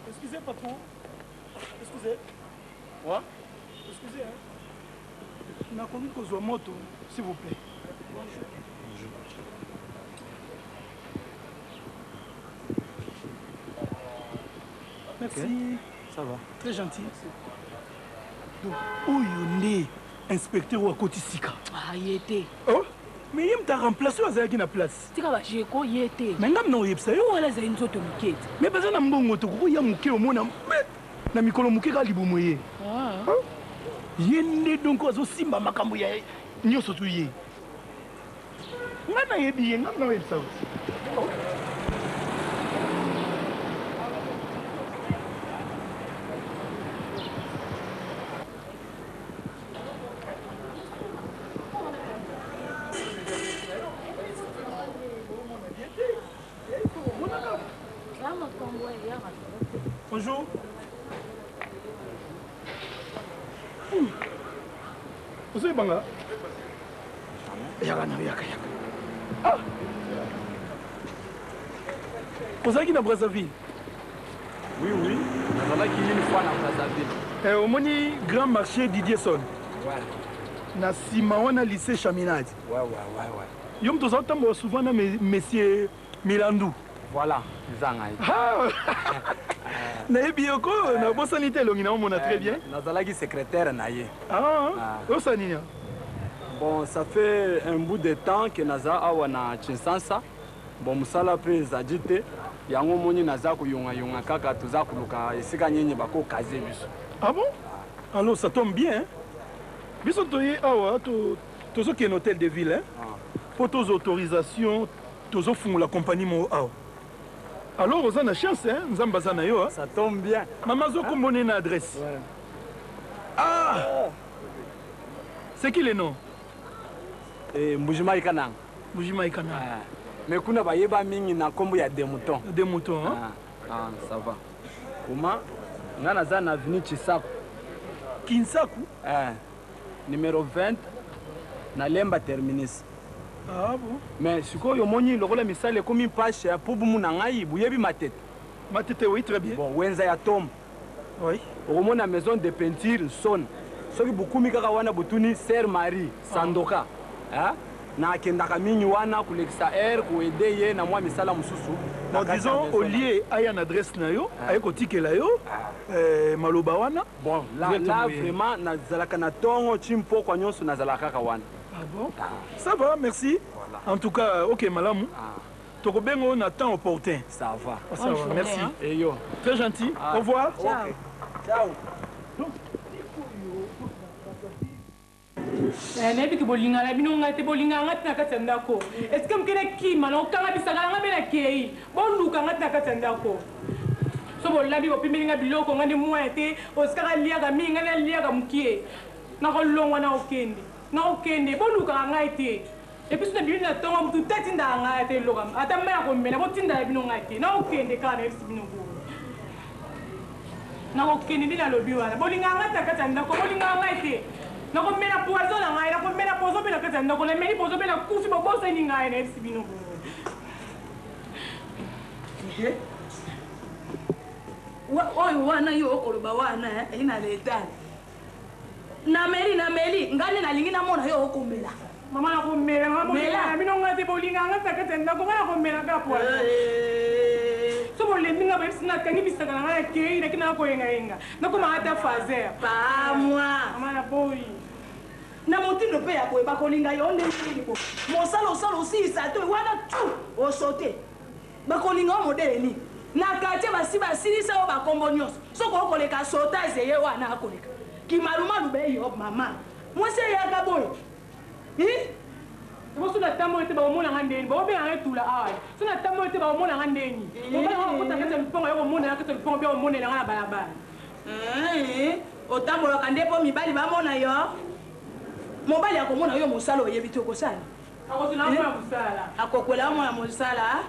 Excusez patron. Excusez. Ouais. Excusez hein. Nakoki kozwa moto s'il vous plaît. Bonjour. Bonjour. Merci. Okay. Ça va. Très gentil. Merci. Donc oyo nde inspecteur oyo akoti sika. Ah ye te. Oh? Mais ye moto aremplace oyo azalaki na place. Tika ba jeux ko ye te. Mais nga na oyebisa yo. Wana ezali nzoto mike te. Mais baza na mbongo tokoki koya moke omona mais na mikolo moke kaka libumu eye. Ah. Ye nde donc azosimba makambo ya nyonso tu ye. Nga nayebi ye, nga na oyebisa yo. Bonjour. Ozoyebanga? Yaka na yaka yaka. Ah! Ozalaki na Brazzaville? Oui, oui. Nazalaki une fois na Brazzaville. Eh, omoni grand marché Didier Son. Ouais. Na nsima wana lycée Chaminade. Ouais, ouais, ouais, ouais. Yo moto oza kotambola souvent na monsieur Milandu. Voilà, eza ngai. Ah! Nayebi yo ko, nabosani te elongi na omona très bien. Nazalaki secrétaire na ye. Ah, osala nini? Bon, ça fait un bout de temps que naza awa na Tshinsansa. Bon, mosala mpe ezali te. Yango omoni naza koyongayonga kaka, toza koluka esika nini bakokaze biso. Ah bon? Alors ça tombe bien. Hein? Biso toye awa to tozokende hôtel de ville hein? Po tozwa autorisation tozofungola compagnie moko awa. Alors oza na chance hein? Nzambe aza na yo hein? Ça tombe bien. Mama azwa kombo ne na adresse. Ouais. Ah! C'est qui le nom? Eh, Mbujimayi Kananga. Mbujimayi Kananga. Ah. Mais kuna bayeba mingi na kombo ya Demouton. Demouton, hein? Ah, ah, ça va. Comment? Nga naza na avenue Chisaku. Kinsaku? Eh. Numéro 20 na Lemba terminus. Ah bon? Mais sikoyo omoni lokola misala ekomi mpasi ya pubumu na ngai boyebi matete. Matete oui très bien. Bon, wenza ya tombe. Oui. Okomona maison de peinture Nsona. Soki bokumi kaka wana botuni Sœur Marie Sandoka. Ah. Na akendaka mingi wana kolekisa heure ko aider ye na mwa misala mosusu. Bon, disons au lieu aya na adresse na yo, aye kotikela yo eh, maloba wana. Bon, là, là vraiment nazalaka na tongo ti mpokwa nyonso nazalaka kaka wana. Ah bon? Ça va, merci. Voilà. En tout cas, ok malamu. Ah. Tokobenga yo na temps opportun. Ça va. Ça va, merci. Et yo. Très gentil. Ah. Au revoir. Ciao. Ciao. Eh, nayebi ke bolingana bino ngai te bolingana ngai te na kati ya ndako esika moke nakima na okanga bisaka na ngai mpe nakei boluka ngai te na kati ya ndako so bolambi bopimeli ngai biloko ngai nde mwana te osikaka aliaka mingi ngai naliaka mokie nakolongwa nakokende nakokende bolukaka ngai te. Et puis soki nabimi na tongo mutu te atindaka ngai ata eloko ata mai ya komela botindaka bino ngai te nakokende kaka nayebisi bino bongo nakokende nde nalobi wana bolingaka ngai te na kati ya ndako bolingaka ngai te nakomela poison na ngai nakomela poison mpe na kati ya ndako nameli poison mpe nakufi bobosani ngai nayebisi bino bongo Oyo wana yo okoloba wana eh, na letale Nameli nameli nga nde nalingi namona yo okomela. Mama nakomela nga bolingana bino nga te bolinga nga na kati ya ndako nga nakomela kaka poison. So bolembi nga boyebisi nga nakangi bisaka na nga nakei nake nanga koyengayenga nakoma ata fazer. Pamwa. Mama naboyi. Na motindo mpe ya boye bakolinga yo ndenge nini bo mosala osala osilisa te wana tu osote Bakolinga yo modele nini? Na quartier basi basilisa yo ba kombo nionso. Soki okoleka sautage ye wana akoleka. Kimalumalu be yo mama. Mwasi eyaka boye. Hi? Yango soki natamboli te bakomona nga ndeni? Bakobenga nga etula awa. Soki natamboli te bakomona nga ndeni? Mobali yango akota kati ya lupango aye komona nga kati ya lupango mpe akomonela nga na balabala. Eeh otambolaka nde po mibali bamona yo? Mobali akomona yo mosala oyebi te okosala nini? Akozela yo mwana mosala. Akokwela yo mwana mosala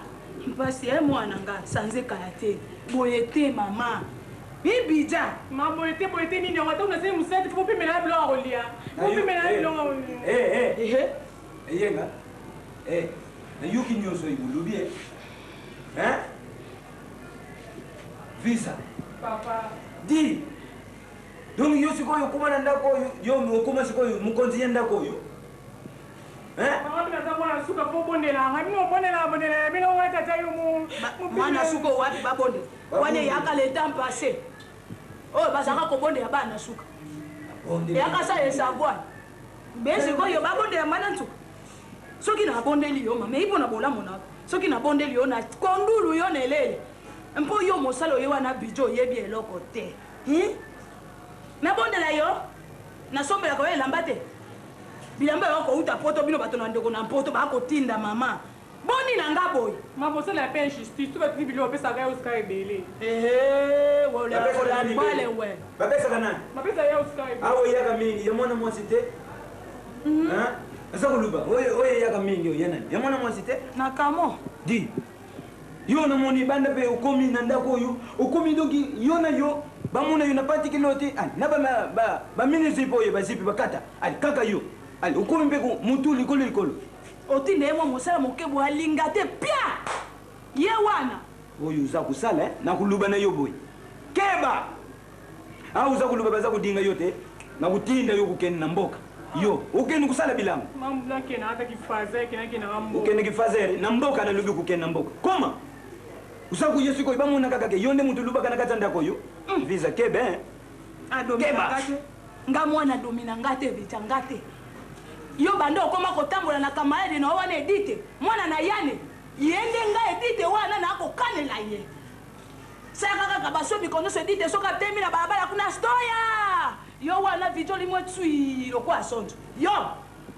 mpasi eh mwana nga sanze kala te boye te mama ibidja. Ma boye te boye te nini yango ata nasali mosala te fo bopimela nga biloko ya kolia bopimela nga biloko ya kolia. Eh eh eyenga eh nayoki nionso oyo bolobi eh hein visa papa di donc yo sikoyo okoma na ndako oyo yo okoma sikoyo mokonzi ya ndako oyo Maman bino aza mwana suka po bondela nga bino bondela bondela bino nga tata yo mu mwana suka wapi babondela wana eyaka le temps passé oyo bazalaka kobondela bana suka eyaka sa esavoir be sikoyo babondela mwana nsuka soki nabondeli yo mama mpo na bolamu na soki nabondeli yo na kondulu yo na elele mpo yo mosala oye wana bijo oyebi eloko te nabondela yo nasombelaka yo elamba te Bilamba ya kowuta poto bino bato na ndeko na mpoto ba kotinda mama boni na nga boye. Ma bosala ya pe injustice to batindi biloko bapesaka ye Oscar ebele. Ehee ola ola bale we. Bapesaka nani? Bapesa ye Oscar ebele. Awa eyaka mingi ya mwana mwasi te. Hein? Aza koluba oyo oyo eyaka mingi oyo ya nani? Ya mwana mwasi te? Na kamo. Di. Yo namoni banda pe okomi na ndako oyo okomi donc yo na yo bamona yo na patikilo te ali na ba ba ba mini zipe oyo ba zipe bakata ali kaka yo ali okomi pe ko mutu likolo likolo. Otinda ye mwa mosala moke boye alinga te pia! Ye wana. Oyo oza kosala eh nakoluba na yo boye keba awa oza koloba baza kodinga yo te nakotinda yo kokende na mboka yo okende kosala bilanga okende kifazere na mboka nalobi kokende na mboka koma oza koye sikoyo bamona kaka ke yo nde moto olobaka na kati ya ndako oyo visa kebe eh. Keba nga mwana domina nga te vija nga te yo banda okoma kotambola na camarade na yo wana edite mwana na yane ye nde nga edite wana nakokanela ye Salaka kaka ba somi konoso edite soki atemi na balabala kuna stoya yo wana video limwe tsui lokola sonzo yo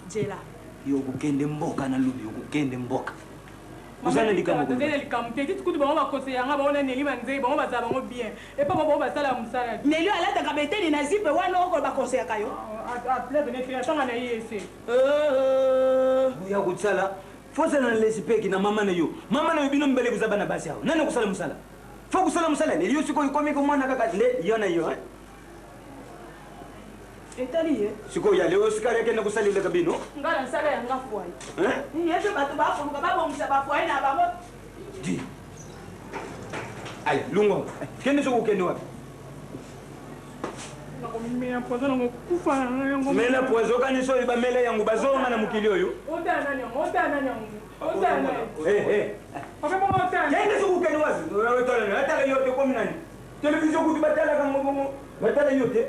jela. Yo okokende mboka na lobi okokende mboka oza na likambo koloba te. Likambo te titi kutu bango ba conseiller nga bango na Nelly Manzei bango bazala bango bien epa bango bango basala musala te. Nelly alataka ba eteni na zipe wana oko ba conseillaka yo? Atanga na IEC. Oya kosala Faut ozala na lespect na maman nayo. Maman nayo bino mibale boza bana basi awa. Nani akosala musala? Faut kosala musala lelo yo sikoyo okomi ko mwana kaka nde yo na yo hein. Etali ye. Sikoyo ya leo Oscar akenda kosalelaka bino. Nga na sala ya nga foyer. Hein? Ye pe bato bakoluka babongisa ba foyer na bango. Di. Allez, lungwa. Kende soko okende wapi? Nakomela poison nango kufa na yango. Mela poison okanisi oyo bamela yango bazonga na mokili oyo. Otala nani yango? Otala nani yango? Otala nani? Eh eh. Papa bongo otala. Kende soki okende wapi? Otala nani? Atala yo te okomi nani? Television kutu batalaka yango bongo batala yo te.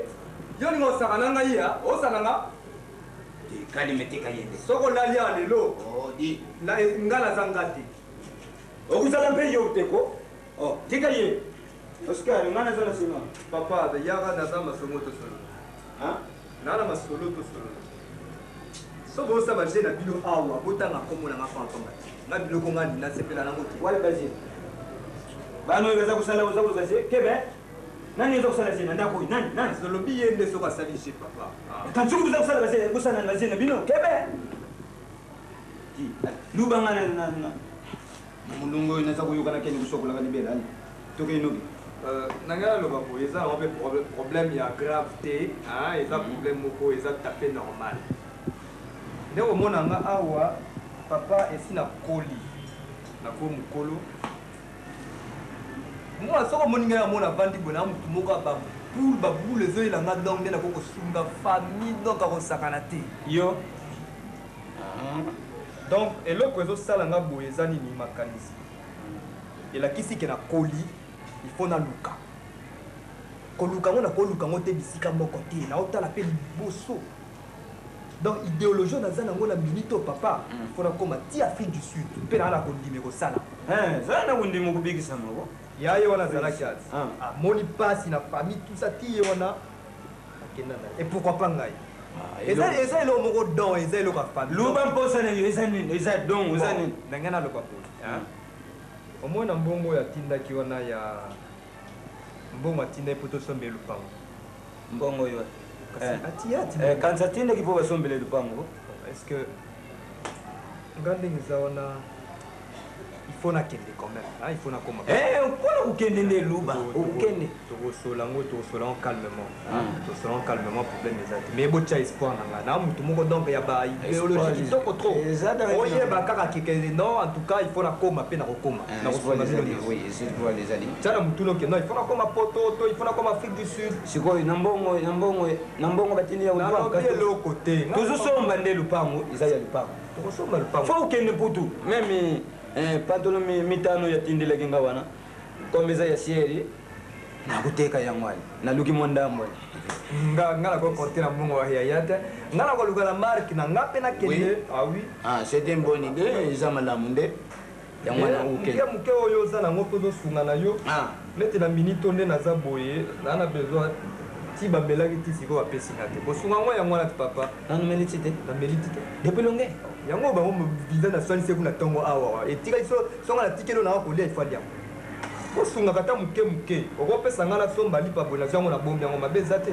Yo olinga osaka na ngai ya osaka nga Kalime tika ye nde. Soki olali awa lelo oh, di. Na, nga naza nga te. Okozala mpe yo te ko. Oh, tika ye. Oscar, nga naza na sima. Papa, yaka naza masongo tosolola. Hein? Na na masolo tosolola. So bosa ba jeu na bino awa, botanga kombo na nga pamba pamba. Nga biloko nga nasepela nango te. Wala baje. Bana oyo baza kosala oza koloba je kebe. Nani oza kosala je na ndako oyo? Nani? Nani? Zolobi ye nde soki asali je papa. Ah. Kanti soki boza kosala baje, bosala na baje na bino kebe. ti luba nga na molongo oyo naza koyoka nakende kosokolaka libela ali tokei noki. Na ngai naloba boye, eza nango mpe problème ya grave te, eza problème moko eza tout à fait normal. Nde komona nga awa, papa, esi nakoli, nakomi mokolo. Mwa soki omoni ngai yango navandi boye, na motu moko ya baboule baboule ezoyela nga, donc nde nakoki kosunga famille, donc akosakana te. Yo. Donc eloko ezosala nga boye eza nini? Makanisi elakisi ke nakoli, il faut naluka koluka yango, nakoluka yango te bisika moko te, naotala mpe liboso. Donc idéologie oyo naza nango na minute oyo, papa, il faut nakóma ti Afrique du Sud mpe naa na kondima ekosala. Zala na kondima, okobikisa moko. Ya ye wana azalaki ati amoni mpasi na famille, tout ça, ti ye wana akenda na ye, et pourquoi pas ngai? Eza eloko moko don, eza eloko ya famille. Luba mposa na yo eza nini? Eza don, eza nini? Na ngai naloba boye, omoi na mbongo oyo atindaki wana, ya mbongo atindaki mpo tosombela lupango. Mbongo oyo? Kasi atiya atindaki. Kanisa atindaki mpo basombela lupango. Est ce que nga ndenge eza wana, il faut nakende quand même, hein, il faut nakoma. Mpona kokende nde luba okokende. Tokosola yango, tokosola yango calmement, tokosola yango calmement, problème eza te. Mais botya espoir na ngai, na motu moko donc ya ba idéologie kitoko trop, oyeba kaka keke. Non, en tout cas il faut nakoma mpe nakokoma, nakosunga bino nyonso. Tia na motu noke, non, il faut nakoma Poto to il faut nakoma Afrique du Sud. Sikoyo na mbongo, na mbongo, na mbongo batindi ya Nalobi eloko te. Tozosomba nde lupango, eza ya lupango. Tokosomba lupango. Faut okende Mputu même pantalon mitano yatindelaki nga wana, comme eza ya cher, nakoteka yango ali naluki mwa ndambo ali. Nga nakokonte na mbongo ya yaya te, nga nakoluka na marque na nga mpe nakende, ah oui. Ah, c'est une bonne idée, eza malamu nde yango wana. Moke moke oyo oza nango mpe ozosunga na yo neti na minute oyo nde naza boye, naa na besoin ti bamelaki ti sikoyo bapesi nga te, kosunga ngo yango wana ti papa. Nanu meli ti te? Nameli ti te. Depuis longe. Yango bango visa naswanisi kuna ntongo awa etikali songa na tikeli oyo nanga kolia, ifo aliango. Osungaka ata moke moke, okopesa nga nasomba lipa boye, nazwi yango na bombi yango, mabe eza te.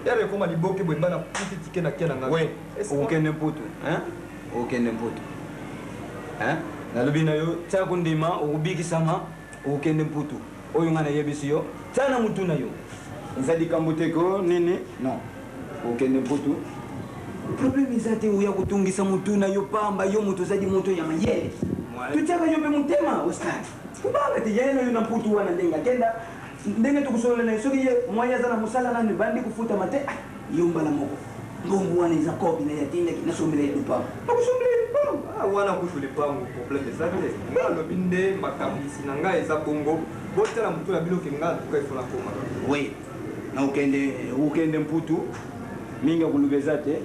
Ere ekoma liboke boye, mba nafuti tike na ke na nga. We, okokende Mputu, okokende Mputu. Nalobi na yo, tia kondima, okobikisama, okokende Mputu. Oyo ngai nayebisi yo, tia na mutu na yo, eza likambo te ko nini. Non, okende Mputu, problème eza te. Oya kotungisa motu na yo pamba, yo moto ozali moto ya mayele, totiaka yo mpe motema. Oscar, kobanga te, yaya na yo na Mputu wana, ndenge akenda, ndenge tokosolola na ye, soki ye mwa ye aza na mosala nanu ebandi kofutama te, yo mbala moko mbongo wana eza kobi na ye atindaki, nasombela ye lupango, nakosombela ye lupango. Wana kutu lipango problème eza te. Nga alobi nde makamwisi na ngai eza bongo, botala motu na bino ke nga ntuka ifo nakoma. Oui, na okende, okende Mputu. Mingi ya koluba eza te.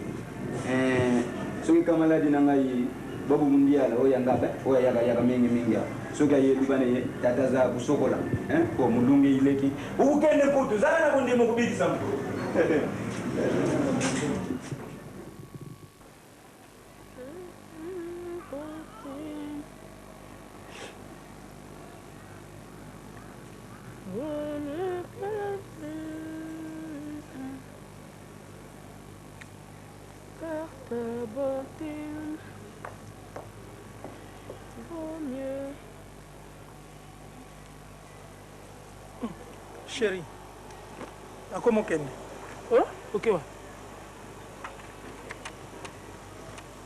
Soki kamaladi na ngai Babu Mundiala oyo ya ngaba oyo ayaka yaka mingi mingi awa, soki aye, luba na ye, tata aza kosokola po molunge ileki, okokende Mputu. Zala na kondima, okobikisa moto. Par ta bonté, vaut mieux. Chéri, nakoma okende. Oh, ok wa.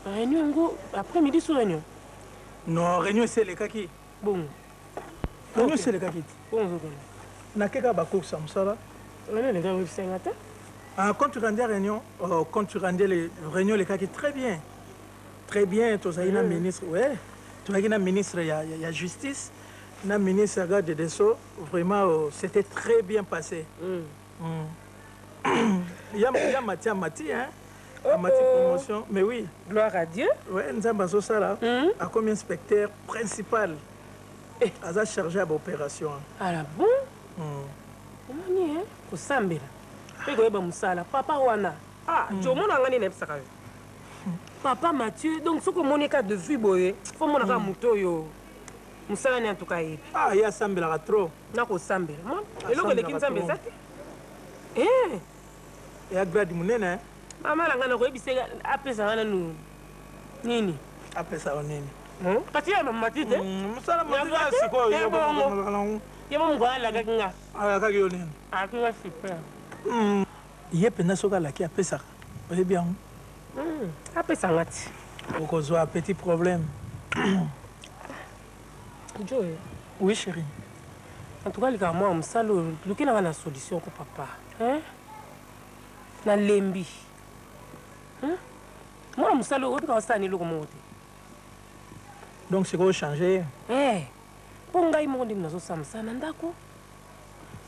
Réunion yango après midi so réunion. Non, réunion esi elekaki. Bongo. Réunion esi elekaki te. Bongo ozokende. Nakeka bacourse ya mosala. Réunion elekaki, oyebisenga te. Ah, quand tu rendais réunion, oh, quand tu rendais les réunions elekaki très bien. Très bien, tozalaki na ministre, ouais. Tozalaki na ministre ya justice, na ministre ya garde des Sceaux, vraiment oh, c'était très bien passé. Ya Mati Amati, hein. Amati promotion, mais oui. Gloire à Dieu. Ouais, Nzambe azosala, akomi inspecteur principal. Aza chargé ya baopération. Ah bon? Omoni, hein? Kosambela mpe koyeba mosala papa wana. Ah, ti omona nga nini nayebisaka yo. Papa Mathieu, donc soki omoni ka de vue boye, faut mona kaka moto oyo mosala ni en tout cas ayebi. Ah, ye asambelaka trop. Nakosambela. Mona, eloko eleki Nzambe eza te. Eh! Ya grade monene, hein? Mama na ngai nakoyebisa ye apesa nga nanu nini. Apesa yo nini? Kasi ya mama te. Mosala mosala sikoyo yo bongo. Ye mo mokolo alakaki nga. Alakaki yo nini? Alakaki nga super. Ye mpenza soki alaki apesaka. Oyebi yango? Apesa nga ti. Okozwa petit problème. Joe. Oui chérie. En tout cas likambo mwa mosala oyo lukela nga na solution ko papa. Hein? Nalembi. Hein? Mwana mosala oyo obika osala na eloko moko te. Donc sikoyo change ye? Eh, mpo ngai moko nde nazosala mosala na ndako.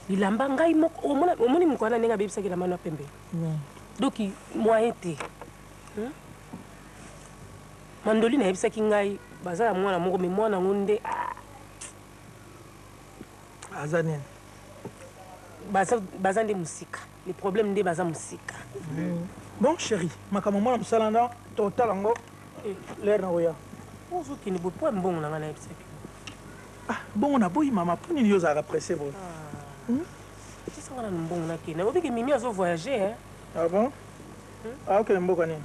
Bilamba ngai moko omona omoni mokolo wana ndenge abebisaki elamba na pembe. Donc moyen te. Mandoline ayebisaki ngai baza na mwana moko mais mwana yango nde ah. Aza nini? Baza, baza nde mosika. Le problème nde baza mosika. Bon chérie, makambo mwana mosala na totala yango l'heure nakoya. Ozokende boye mpo ya mbongo na ngai nayebisaki. Ah, bongo naboyi mama, mpo nini yo ozalaka presse boye? Pesa nga nanu mbongo nakende. Oyebi ke Mimi azo voyager hein. Ah bon? Akokende mboka nini?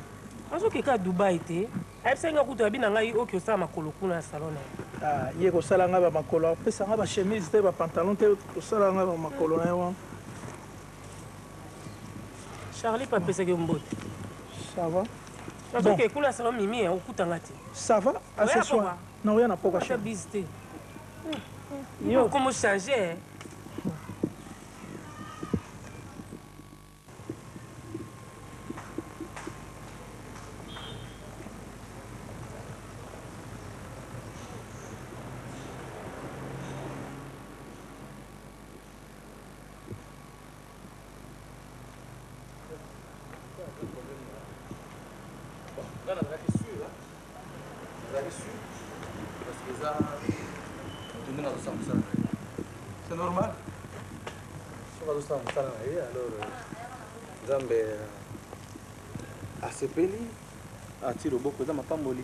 Azokende kaka Dubaï te. Ayebisaki nga kutu abi na ngai oke osala makolo kuna na salon na ye. Ah, ye kosala nga ba makolo, apesa nga ba chemise te, ba pantalon te, kosala nga ba makolo na ye wana. Charlie pe apesaki yo mbote. Ça va? Nazokende kuna na salon Mimi, okuta nga te. Ça va? À ce soir. Nakoya na pokwa chérie. Bise te. Yo okomi changer. Nga nazalaki sur, nazalaki sur parce que eza moto ndenge azosala mosala na ye, c'est normal. Soki azosala mosala na ye, alors Nzambe asepeli, ati loboko, eza mapamboli.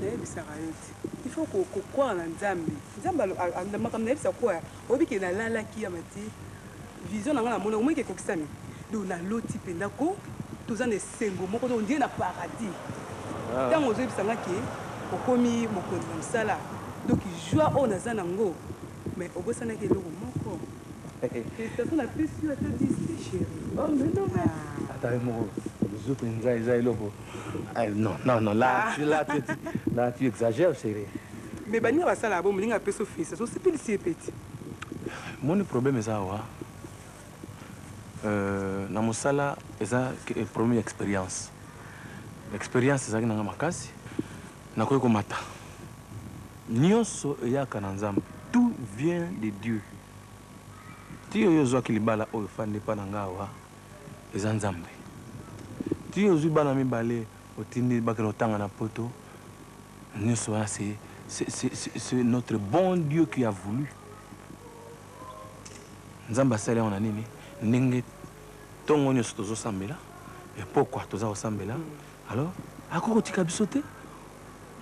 Nayebisaka yo te, il faut kokwara na Nzambe. Nzambe makambo nayebisa koya, oyebi ke nalalaki ya mati vision na ngai, namoni omoni ke ekokisami. Donc naloti mpenza ko toza na esengo moko, donc ondire na paradis. Ntango ozoyebisa nga ke okomi mokonzi na mosala, donc joie oyo naza nango. Mais obosanaki eloko moko. Félicitation, napesi yo ata 10 te, chéri. Ata yo moko, bizu mpenza eza eloko. Non, non, non, là, tu, là, tu, là, tu exagères, chérie. Mais baninga basalaka bo moninga apesi yo félicitation, osepelisi ye peti. Moni problème eza awa. Na mosala eza problème ya expérience. Expérience ezalaki na nga makasi, nakoki komata. Nyonso eyaka na Nzambe. Tout vient de Dieu. Ti oyo ozwaki libala oyo ofandi epa na nga awa, eza Nzambe. Ti ozwi bana mibale otindi bakende kotanga na poto, nyonso wana c'est c'est notre bon Dieu qui a voulu. Nzambe asali yango na nini? Ndenge tongo nyonso tozosambela, epokwa toza kosambela, alors akoki kotika biso te.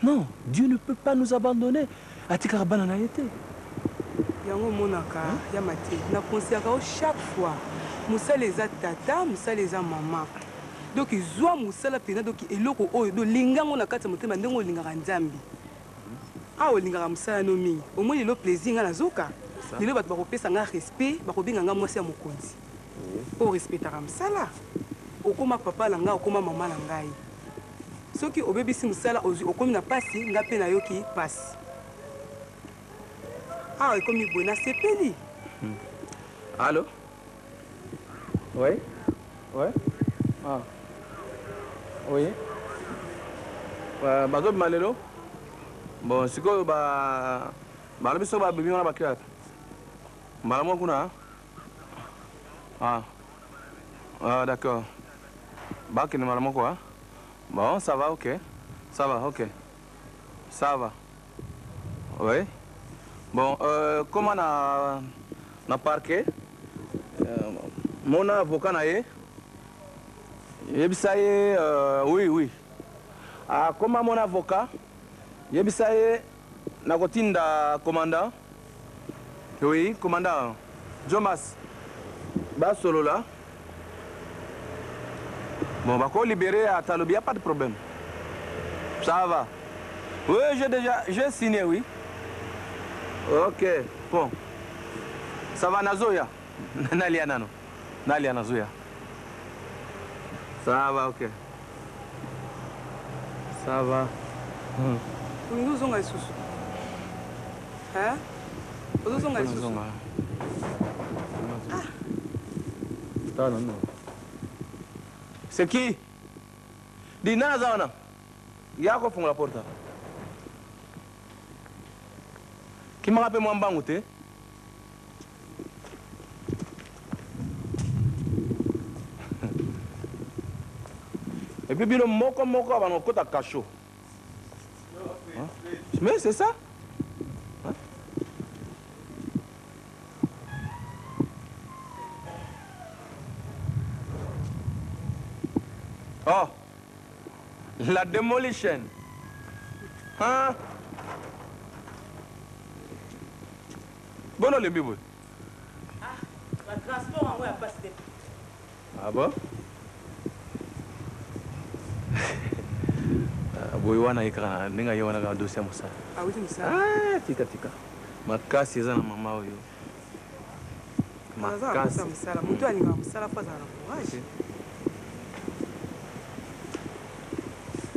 Non, Dieu ne peut pas nous abandonner. Atikaka bana na ye te. Yango omonaka ya Matie, na conseillaka yo chaque fois, mosala eza tata, mosala eza mama. Donc zwa mosala penza, donc eloko oyo donc linga yango na kati ya motema ndenge olingaka Nzambe. Awa olingaka mosala no mingi, omoni lelo plaisir nga nazoka, lelo bato bakopesa nga respect, bakobenga nga mwasi ya mokonzi. Po o respectaka mosala, okoma papa na nga, okoma mama na ngai. Soki obebisi mosala ozwi okomi na pasi, nga pe nayoki pasi. Awa ekomi boye, nasepeli. Allo? Oui? Oui? Ah. Oui? Bazobima lelo? Bon, sikoyo ba balobi soki babimi wana bakei wapi? Mbala moko kuna? Ah. Ah, d'accord. Bakende mbala moko, ah? Bon, ça va, ok. Ça va, ok. Ça va. Oui. Bon, comment na, na parquet? Mona avocat na ye. Yebisa ye, oui, oui. Ah, comment mon avocat? Yebisa ye, nakotinda commandant. Oui, commandant Jomas. Basolola. Bon, bako libérer ata lobi, y a pas de problème. Ça va. Oui, j'ai déjà, j'ai signé, oui. Ok, bon. Ça va, Nazoya Nalia nano. Nalia Nazoya. Ça va, ok. Ça va. Olingi ozonga lisusu? Hein? Ozozonga lisusu? Ah. Non, non. C'est qui? Di nani aza wana? Ya kofungola porta. Kimaka mpe mwa mbangu te. Et puis bino moko moko abana kokota cachot. Hein? Mais c'est ça. Hein? Oh, la démolition. Hein? Bono olembi boye. Ah, ba transport yango ya pasi te. Ah bon? Ah, boye wana ye kaka ndenge aye wana kaka dossier ya mosala. Awuti mosala. Ah, tika tika. Makasi eza na mama oyo. Aza na posa ya mosala. Moto alingaka mosala fo azala na courage.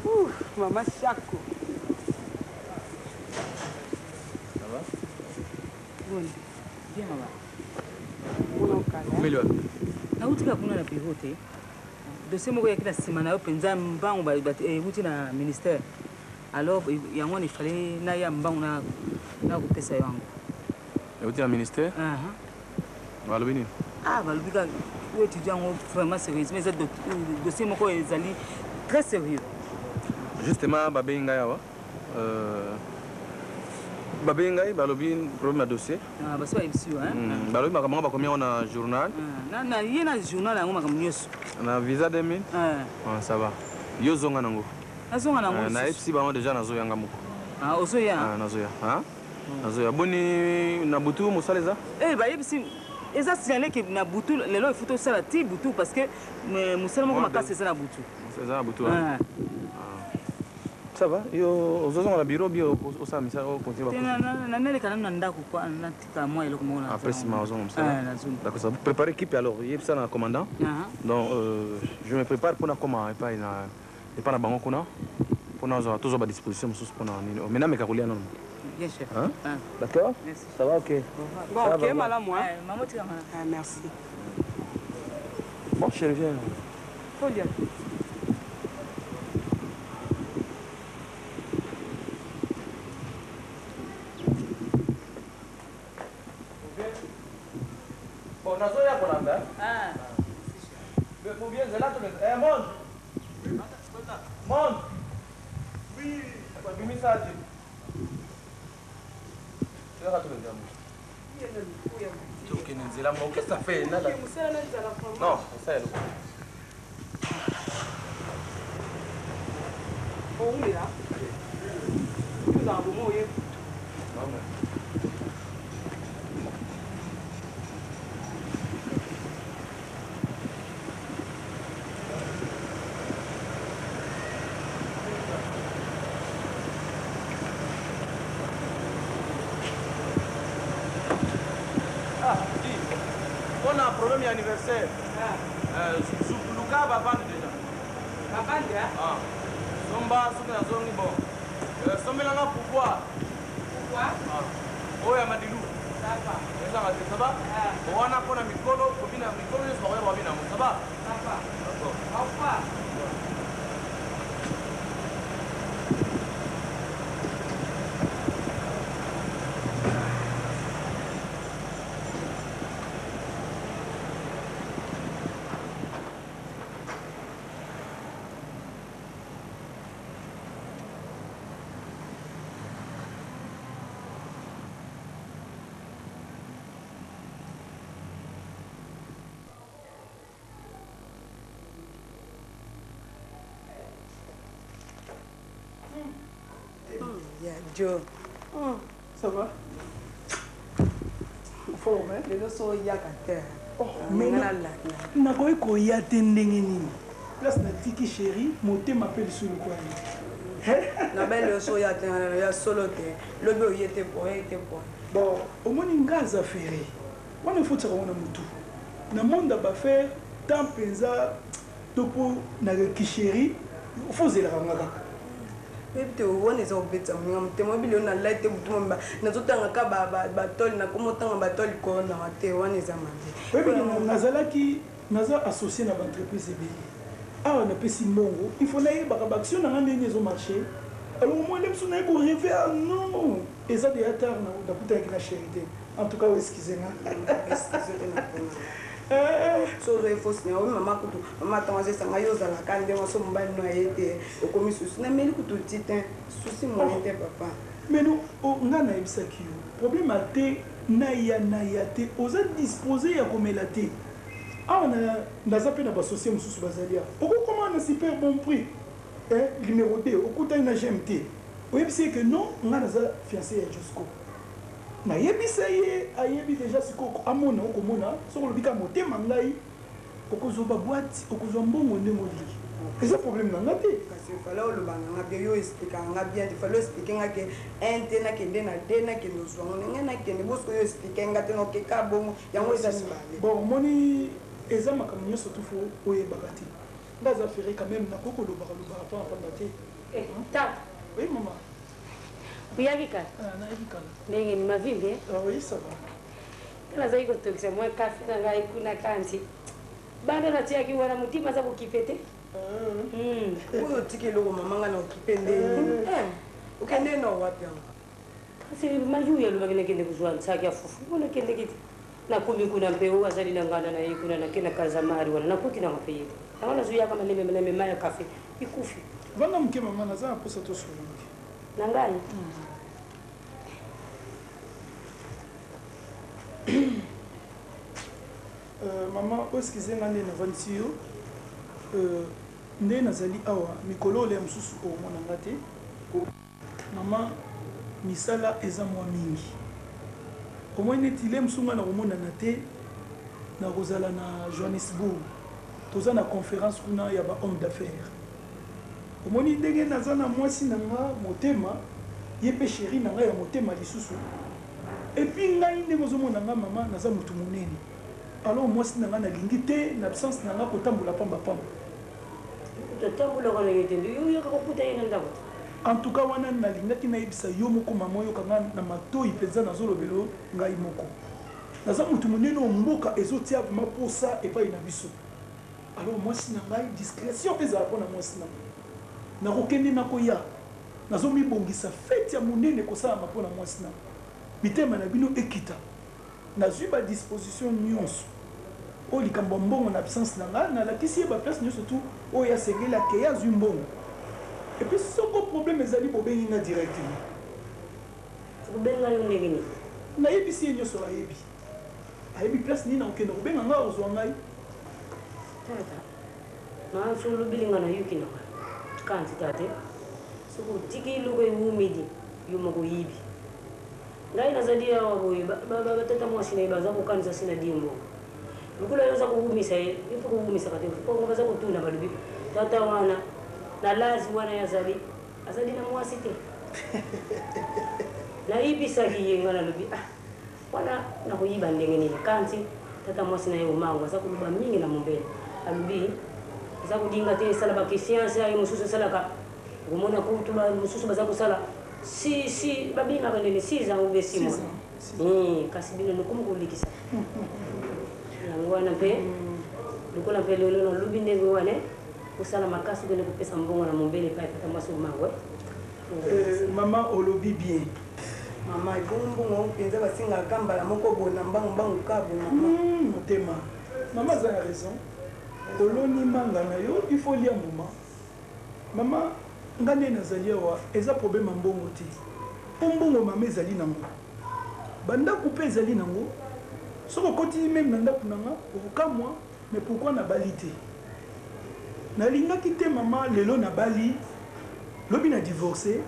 Ouh, mama Shako. Ça va? Boni. Bien mama. Umeli wapi? Nauti kaka kuna na bureau te. Dossier moko eyaki na nsima na yo mpenza mbangu euti na ministère. Alors yango wana il fallait naya mbangu na nakopesa yo yango. Euti na ministère? Uh -huh. Balobi nini? Ah, balobi kaka oyo étudiant yango vraiment sérieusement eza dossier moko ezali très sérieux. Justement babengi ngai awa. Euh, babengi ngai balobi problème ya dossier. Ah, basi bayebisi yo hein? Balobi makambo yango bakomi yango na journal. Ah, na ye na journal yango makambo nyonso. Na visa 2000? Ah. Ah, ça va. Yo zonga nango. Nazonga nango. Euh, nayebisi bango déjà nazoya nga moko. Ah, ozoya? Ah, nazoya. Ah? Nazoya. Boni na butu mosala eza? Eh, bayebisi eza signalé ke na butu lelo il faut tosala ti butu parce que mosala moko makasi eza na butu. Eza na butu. Ah. Ça va? Yo ozozonga na bureau bio osala misala o continue ba. Te naleka nanu na ndako quoi natika mwa eloko moko na. Après sima ozonga mosala. D'accord, ça préparer équipe alors yebisa na commandant. Donc euh, je me prépare pour na koma epai na epai na bango kuna mpo nazwa tozwa ba disposition mosusu mpo na nini. Mais nameka kolia nano. Bien chef. Hein? Ah. D'accord? Merci. Ça va OK. Bon, Ça OK, va, malamu hein. Maman tika malamu. Ah, merci. Bon, chérie, viens. Tolia. Bon, nazoya kolanda. Ah. Bon, bien, zela to eh monde. Monde. Oui, bimisa ati. Zela to nzela. Tokende nzela moko, qu'est-ce que ça fait nala? Non, ça eloko. Oumela. Tozala bomo oye. Ah, dis, on a un problème anniversaire. Ah. Euh, Luka bavande déjà. Bavande, hein? Ah. Somba, soki nazongi bon. Euh, sombelanga pouvoir. Pouvoir? Ah. Oyo ya Madilu. Ça va. Ezanga te, ça va? Ah. Wana mpona mikolo, kobina mikolo nyonso bakoya babina yango, ça va? Ça va. D'accord. Au revoir. Ya Jo. Ça va? Forme, hein? Lelo so oyaka te. Oh, mais nakoki koya te ndenge nini? Place natiki chéri, motema mpe lisusu lokola ye. Nabali yo so oya te ya solo te. Lobi oye te po oye te po. Bon omoni nga aza ferre wana il faut otiaka ngo na mutu na monde ya ba ferre temps penza to po na ki cherie il faut ozelaka nga kaka. Oyebi te wana eza kobetisa moninga motema oyebi lelo nalali te butu mobimba nazotanga ka ba tole nakomi otanga ba tole likolo nanga te wana eza mabe. Oyebi ke nazalaki naza associe na ba entreprise ebele awa napesi mbongo il faut nayebaka ba action nanga ndenge nini ezo marche alors omoni nde mosusu naye ko reve ah non eza dejà tard nakutanaki na cherie te en tout cas o excuse nga. So ozo ye fausse na oyo mama kutu mama ntango azesa ngai yo ozalaka ndenge so mobali no aye te okomi susi nameli kutu ti te susi moyen te papa. Mais non nga nayebisaki yo problème ya te naya naya te oza dispose ya komela te awa na naza pe na ba sosie mosusu bazali awa okokoma na super bon prix eh numero 2 okutani na j'aime te oyebisi ye que non nga naza fiance ya Josco nayebisa ye ayebi dejà sikoyo amona okomona soki olobi kaka motema ngai Okozwa ba boite, okozwa mbongo ndenge olingi. Eza problème na nga te. Kasi il fallait oloba na nga bien, yo expliquaka nga bien te, il fallait o expliquer nga que un te nakende na deux nakende ozwa ngo, na ngai nakende, bo soki yo expliquer nga te naoke kaka bongo, yango eza mibale. Bon omoni eza makambo nionso tout faut oyebaka te. Nga aza ferre quand meme nakoki kolobaka lobaka pamba pamba te. Eh tata. Oui maman. Oyaki kala? Ah nayaki kala. Ndenge nini ma vie bien? Ah oui ça va. Nga nazali kotokisa mwa kafe na ngai kuna kanti banda natiaki wana motima aza kokipe te. Oyo otiki eloko mama nga na okipe nde nini? Eh, okende na wapi yango? Kasi mayuya alobaki nakende kozwa nsaki ya fufu mpo nakendeki te. Nakomi kuna mpe oyo azali na nganda na ye kuna nake na Kazamari wana nakuti nanga mpe ye te. Yango nazoyaka malembe malembe mai ya kafe ekufi. Vanda moke mama, naza na mposa tosolola moke. Na ngai? Euh, mama o excuse nga nde navandisi yo euh, nde nazali awa mikolo oyo mosusu okomona nga te mama misala eza mwa mingi omoni neti le mosusu nga nakomonana te nakozala na johannesburg toza na conférence kuna ya ba homme d'affaires Omoni ndenge naza na mwasi na nga motema, ye pe cherie na nga ya motema lisusu. Et puis ngai ndenge ozo mona nga mama naza mutu munene. Alors mwasi na nga nalingi te na absence na nga kotambola pamba pamba. Yo kutu otambolaka na ye te nde yo oyaka kokuta ye na ndaku te. En tout cas wana nalingaki nayebisa yo moko mama oyoka nga na matoyi penza nazolobela yo ngai moko. Naza mutu munene oyo mboka ezo tia vraiment posa epayi na biso. Alors mwasi na ngai discretion ezala pona mwasi na ngai. Nakokende nakoya nazo mibongisa fete ya munene ekosalama pona mwasi na ngai. Mitema na bino ekita. Nazui ba disposition nionso. Oyo likambo ya mbongo na absence na ngai nalakisi ye ba place nionso tout oyo ye asengeli akeyi azui mbongo. Et puis soko problème ezali bobengi ngai directement. Tokobenga yo ndenge nini? Nayebisi ye nionso ayebi. Ayebi place nini nakokende kobenga ngai akozua ngai. Tata, manso olobeli nga nayoki na nga kanti tate soki otiki eloko ewumeli yo moko oyibi ngai nazali awa boye batata mwasi na ye baza kokanisa se na die mbongo lokola yo oza kowumisa ye yo mpe kowumisaka te kongo baza kotuna balobi tata wana na lazi wana ye azali azali na mwasi te nayebisaki ye nga nalobi ah Wana nakoyiba ndenge nini? Kanti tata mwasi na ye Omango aza koloba mingi na mombele. Alobi aza kolinga te esala ba kifiance aye mosusu esalaka okomona kutu ba mosusu baza kosala si si babengaka ndenge 6 ans ou bien 6 mois. Eh, kasi bino nokomi kolekisa. Yango wana mpe lokola mpe lelo nalobi ndenge wana kosala makasi okende kopesa mbongo na mombele epai tata mwasi Omango. Eh, mama olobi bien. Mama ebongo mbongo yango penza basengaka ka mbala moko boye na mbangu mbangu ka boye mama. Hum motema mama aza na raison oloni manga na yo il faut olia mbuma mama nga nde nazali awa eza problème ya mbongo te po mbongo mama ezali nango ba ndaku pe ezali nango soki okoti meme na ndaku na nga okokamwa mais pourquoi nabali te Nalingaki te mama lelo nabali lobi na divorce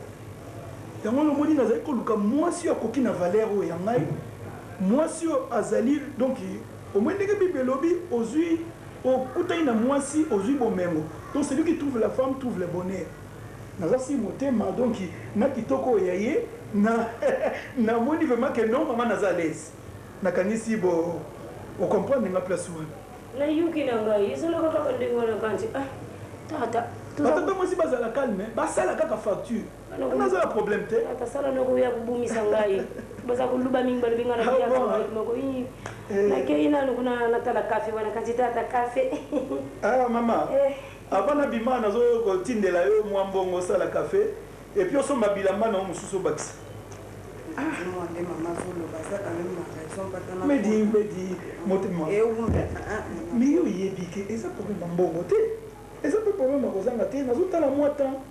yango wana omoni nazali koluka mwasi oyo akoki na valeur oyo ya ngai mwasi oyo azali donc omoni ndenge bible elobi ozui okutani na mwasi ozui bomengo donc celui qui trouve la femme trouve le bonheur. Naza si motema donc na kitoko oyo ya ye na namoni vraiment que non mama naza à l'aise. Nakanisi bo o comprendre nga place wana. Nayoki na ngai ezalaka kaka ndenge wana kanti ah tata. Ba tata mwasi bazala calme basala kaka facture. Naza na problème te. Tata sala noko oya kobumisa ngai. Baza koluba mingi balobi ngai na biyaka ngai moko. Nakei nanu kuna natala kafe wana kanti tata kafe. Ah mama. Avant nabima nazo kotindela yo mua mbongo osala cafe et puis osomba bilamba na yo mosusu obakisa. Medi medi motema mais yo oyebi ke eza problème ya mbongo te eza pe problème ya kozanga te nazo tala mua temps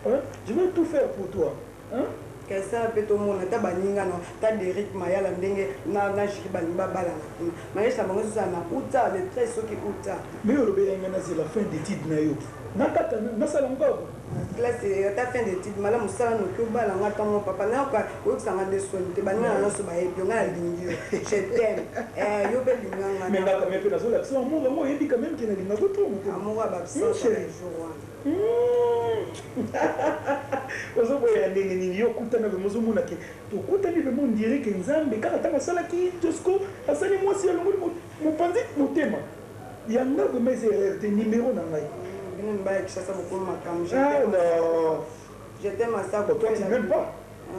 hein je vais tout faire pour toi hein. Kesa pe tomona ata baninga na ta Derrick Mayala ndenge na na Julie balingi babalana kuna mariage na bango ezozala na uta le 13 soki uta. Mais yo olobelaki nga nazela fin d'etude na yo nakata nasala yango kaka boye. Classe ata fin d'etude malamu sala noki obala nga tongo papa nayoka koyokisa nga nde soni te baninga na nionso bayebi yo nga nalingi yo je t'aime eh yo pe linga nga Mais nga quand même pe nazolakisa yo amour yango oyebi quand même ke nalingaka yo trop motema. Amour ya ba absence ya ba jour wana. Ozo boya ndenge nini yo okutana vraiment ozo mona ke tokutani vraiment on dirait ke nzambe kaka tango asalaki Josco asali mwasi alongoli mopanzi motema ya nga vraiment eza erreur te numero na ngai. Bino mibali ya Kinshasa bokomi makambo je ah non je t'aime à ça toi tu m'aimes pas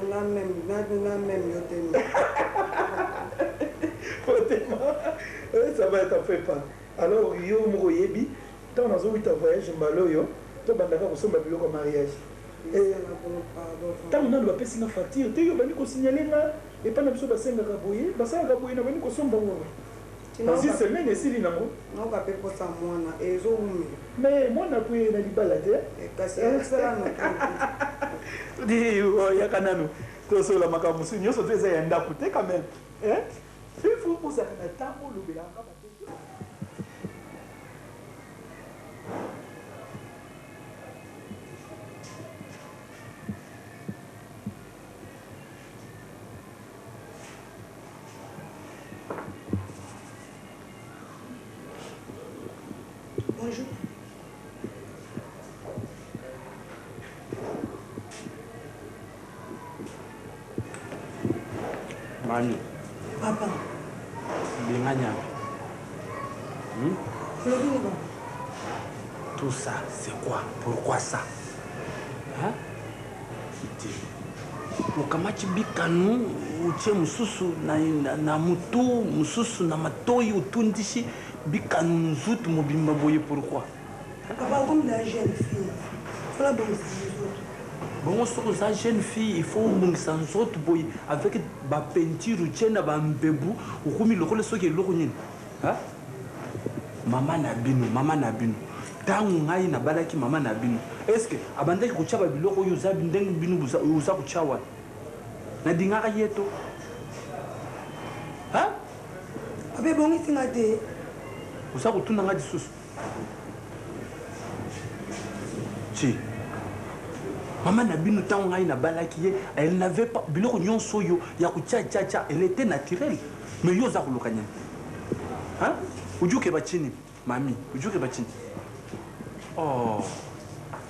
na même na même yo te motema ça va t'en fais pas alors yo moko oyebi Tango nazo wuta voyage mbala oyo to banda kaka kosomba biloko ya mariage eh tango nanu ba pesi nga facture te yo obandi ko signaler nga epa na biso ba sengaka boye basalaka boye na bandi kosomba wewe dans une semaine esili nango. Nayoka pe posa ya mwana ezo wumela. Mais mwana pe na libala te. Kasi sala noki noki. Yaka nanu tosolola makambo mosusu nioso to eza ya ndaku te quand meme eh il faut ozalaka na temps olobelaka nga ba question. Bonjour. Mami. Papa. Benga nyama. Hmm? Olobi nini papa? Tout ça, c'est quoi? Pourquoi ça? Hein? Te. Okamati bikanu otie mosusu na, na, na mutu mosusu na matoyi otundisi bikanu nzutu mobimba boye pourquoi? Papa okomi na jeune fille faut nabongisa nzoto. Bongo soki oza jeune fille il faut obongisa nzoto boye avec ba peinture otie na ba mbebu okomi lokola soki eloko nini hein? Mama na bino mama na bino tangu ngai nabalaki mama na bino est ce que abandaki kotia ba biloko oyo oza ndenge bino oza kotia wana nadingaka ye to hein? Papa ebongisi nga te. Oza kotuna nga lisusu? Tsi. Mama na bino tango ngai nabalaki ye, elle n'avait pas biloko nyonso oyo ya kotia tia tia, elle était naturelle. Mais yo oza koluka nini? Hein? Ujuke bachini, mami, ujuke bachini. Oh.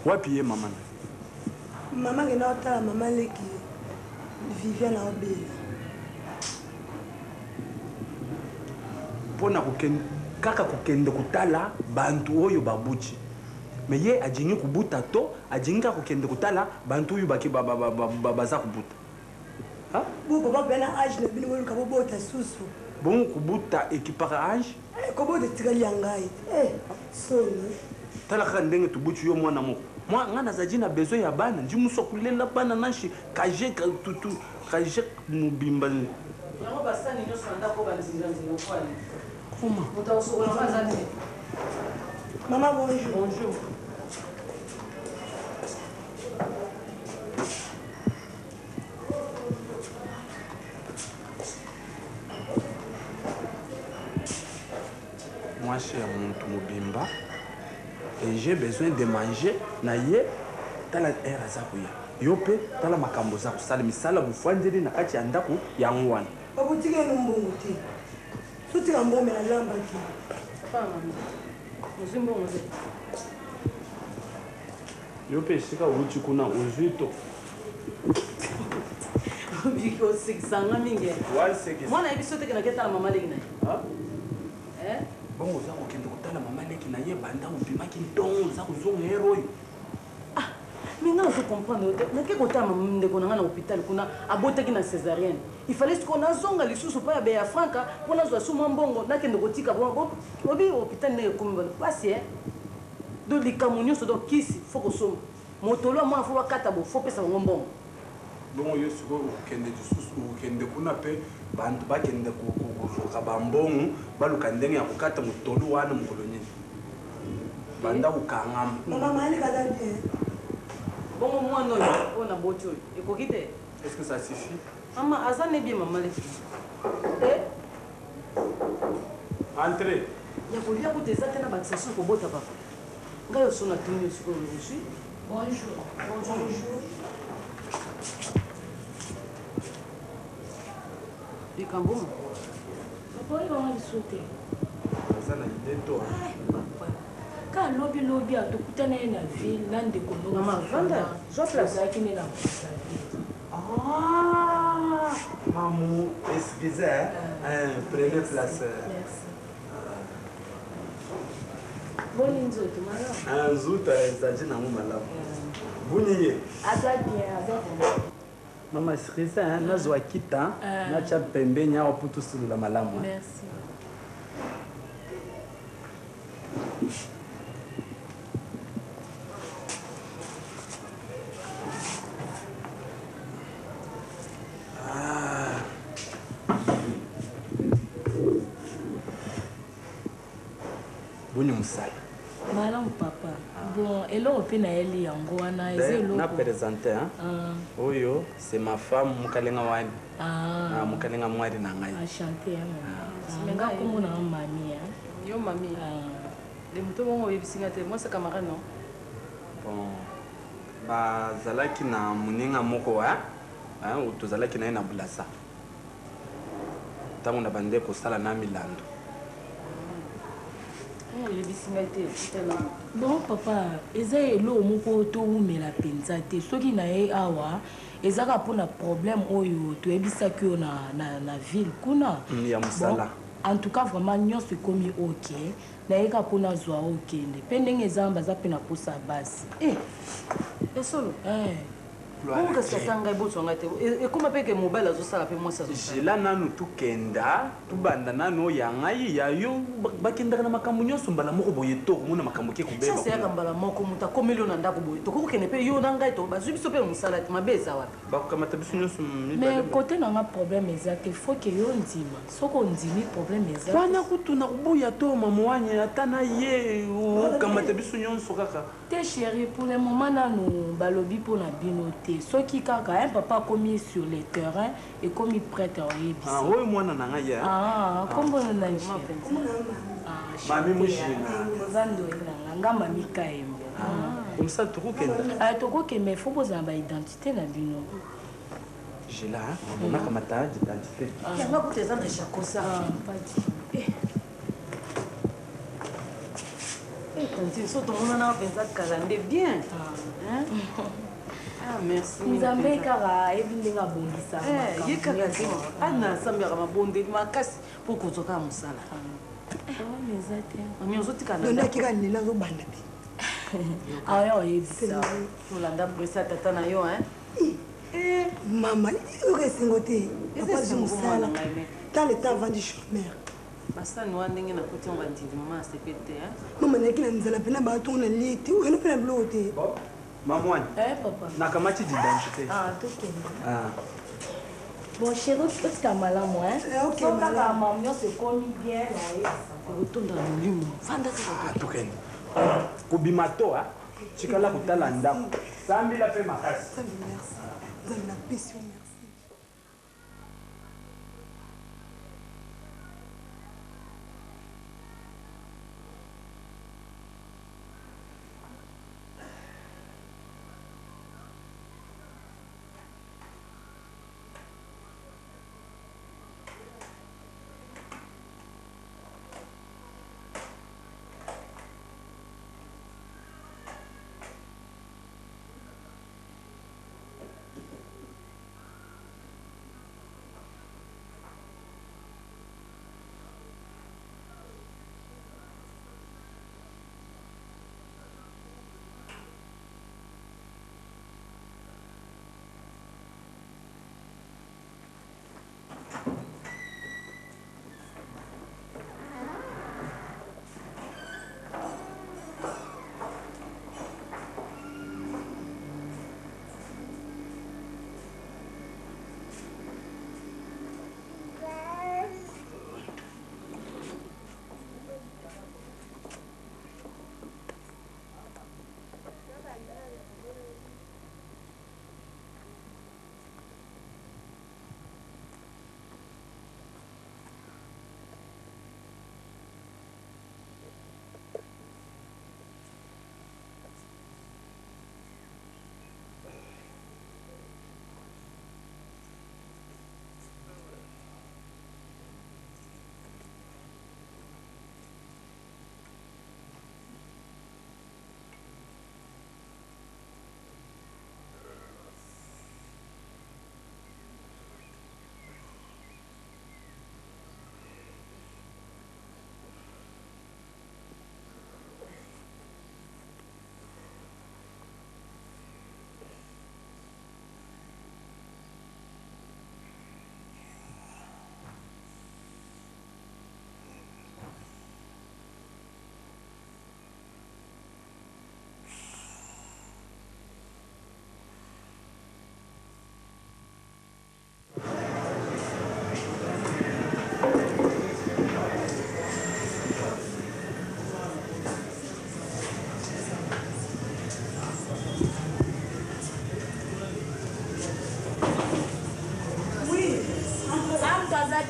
Wapi ye mama na? Mama akenda kotala mama leki Viviane aobela. Mpo na kokende kaka kokende kotala bantu oyo babuti mais ye ajingi kubuta to ajingi kaka kokende kotala bantu oyo bake baza kubuta ha? Bo papa pe na age na bino boluka bobota susu. Bongo kubuta ekipaka age? Eh kobota etikali ya ngai eh soni. Tala kaka ndenge tobuti yo mwana moko mwa nga nazaji na besoin ya bana nji musu akulela bana nanshi kaje tutu kaje mobimba. Yango ba sani nionso na ndako oyo ba nzinga nzinga mpo ya nini? Comment? Moto akosokola yango aza te. Maman bonjour. Bonjour. Mwasi ya mutu mobimba et j'ai besoin de manger na ye tala heure aza koya yo pe tala makambo oza kosala misala bofandeli na kati ya ndako yango wana. Papa otika ye no mbongo te so tika mbongo mais nalamba te. Papa na mama ozwi mbongo te? Yo mpe esika outi kuna ozwi to? Obiki osekisa nga mingi. Wasekisa. Mwana yebi so te ke nake tala mama leki na ye. Eh? Bongo oza kokende kotala mama leki na ye banda obimaki ntongo oza kozonga heure oyo. Ah, mais nga nazo comprendre yo te. Nake kotala mama ndeko na nga na hôpital kuna abotaki na césarienne. Il fallait sikoyo nazonga lisusu pa ya Beya Franka mpo nazwa su mwa mbongo nakende kotika obi hôpital ndenge ekomi bana pasi eh. Donc likambo nionso donc kisi faut kosomba motolo ya mwana faut bakata bo faut pesa bango mbongo. Bongo yo sikoyo okokende lisusu okokende kuna pe bantu bakende kozuaka ba mbongo baluka ndenge ya kokata motolu wana mokolo nini? Banda okangama. Maman Malika aza bien. Bongo mwana oyo oyo na boti oyo ekoki te? Est ce que ça suffit? Mama aza ne bien mama leki. Eh? Entrez. Ya kolia kutu eza te na bakisa susu kobota papa. Ngai oso na tuni yo sikoyo ozui. Bonjour. Bonjour. Bonjour. Likambo mo. Papa oyo wanga lisusu te. Aza na idée to. Eh, papa. Ka lobi lobi atokutana ye na ville na ndeko no. Mama vanda, zwa place. Ozalaki ne na Brazzaville. Ah, mamu, excusez, hein? Hein, prenez place. Merci. Boni nzoto malamu? Ah, nzoto ezali nango malamu. Boni ye? Aza bien, aza vraiment. Mama excusez, hein, nazwa kita, natya pembeni awa mpo tosolola malamu. Merci. Ah. Boni mosala? Malamu papa. Bon, eloko mpe nayeli yango wana eza eloko. Na presente hein. Ah. Oyo c'est ma femme mukalenga wani. Ah. Ah, mukalenga mwari na ngai. Enchanté hein maman. Ah. Nga kombo na nga mami hein. Yo mami. Ah. De moto bongo oyebisi nga te mwasi camarade non? Bon, bazalaki na moninga moko hein, hein, tozalaki na ye na Brazza. Ntango na bande kosala na Milando. Oyebisi ngai te tala. Bon papa, eza eloko moko towumela mpenza te. Soki na ye awa eza kaka mpona problème oyo toyebisaki yo na, na, na ville kuna. Ya mosala. Bon, en tout cas vraiment nyonso ekomi ok. Naye kaka po nazua okende pe ndenge eza wana baza pe na posa ya basi. Eh! Ya solo? Eh. Bongo kasi ata ngai bozwa ngai te. Ekoma pe ke mobali azosala pe mwasi azosala. Zela nanu tokenda, tobanda nanu oyo ya ngai, ya yo, bakendaka na makambo nyonso mbala moko boye to okomona makambo eke kobeba Chance eyaka kuna. mbala moko, moto akomeli yo na ndako boye, tokoki kokende pe yo na ngai to bazwi biso pe mosala te, mabe eza wapi? Bakokamata biso nyonso Mais mibale. cote na nga problème eza te faut que yo ondima soki ondimi problème eza te. Wana kutu nakoboya to mamuanyi ata na ye okamata biso nyonso kaka. Te cherie pour le moment nanu balobi pona bino te soki kaka un papa akomi sur le terrain ekomi prete akoyebisa. Ah oyo mwana na ngai eh. Ah kombo na nani cherie? Ah Mami Mujinga. Oza ndoyi na nga nga mami Kayembe. Comme ça tokokenda. Ah tokokende mais faut bozala ba identite. Te na bino. Gela, nakamata d'identité. Yanga kutu eza na chakosa. Eh. Eh, tantine, so tomonana mpenza kala nde bien. Hein? Ah, merci. Nzambe kaka ayebi ndenge abongisa. Eh, ye kaka te. Ana asambelaka mabondeli makasi mpo kozwa kaka mosala. Problème eza te. Mami ozotika na Nde akika lelo azobanda te. Aya oyebisa. Tolanda presse ya tata na yo hein. Eh, mama, oyoka esengo te. Eza Papa azwi esengo mosala. mwana ngai me. Tala eta avandi chômeur. Basani wana ndenge nakoti yango bandindi mama asepeli te hein. Mama nayaki na nzala mpe na bato na lie te. Oyano mpe na biloko te. Bon, mamwani. Eh papa. Nakamati d'identité. Ah, tokende. Ah. Bon chérie, otika malamu hein. Eh, ok, Soki kaka malamu. mamu nyonso ekomi bien na oyebisa. Okotonda na molimo. Fanda kaka. Ah, tokende. Kobima to ah. Tikala kotala ndako. Sambela pe makasi. Nzambe merci. Nzambe napesi yo merci.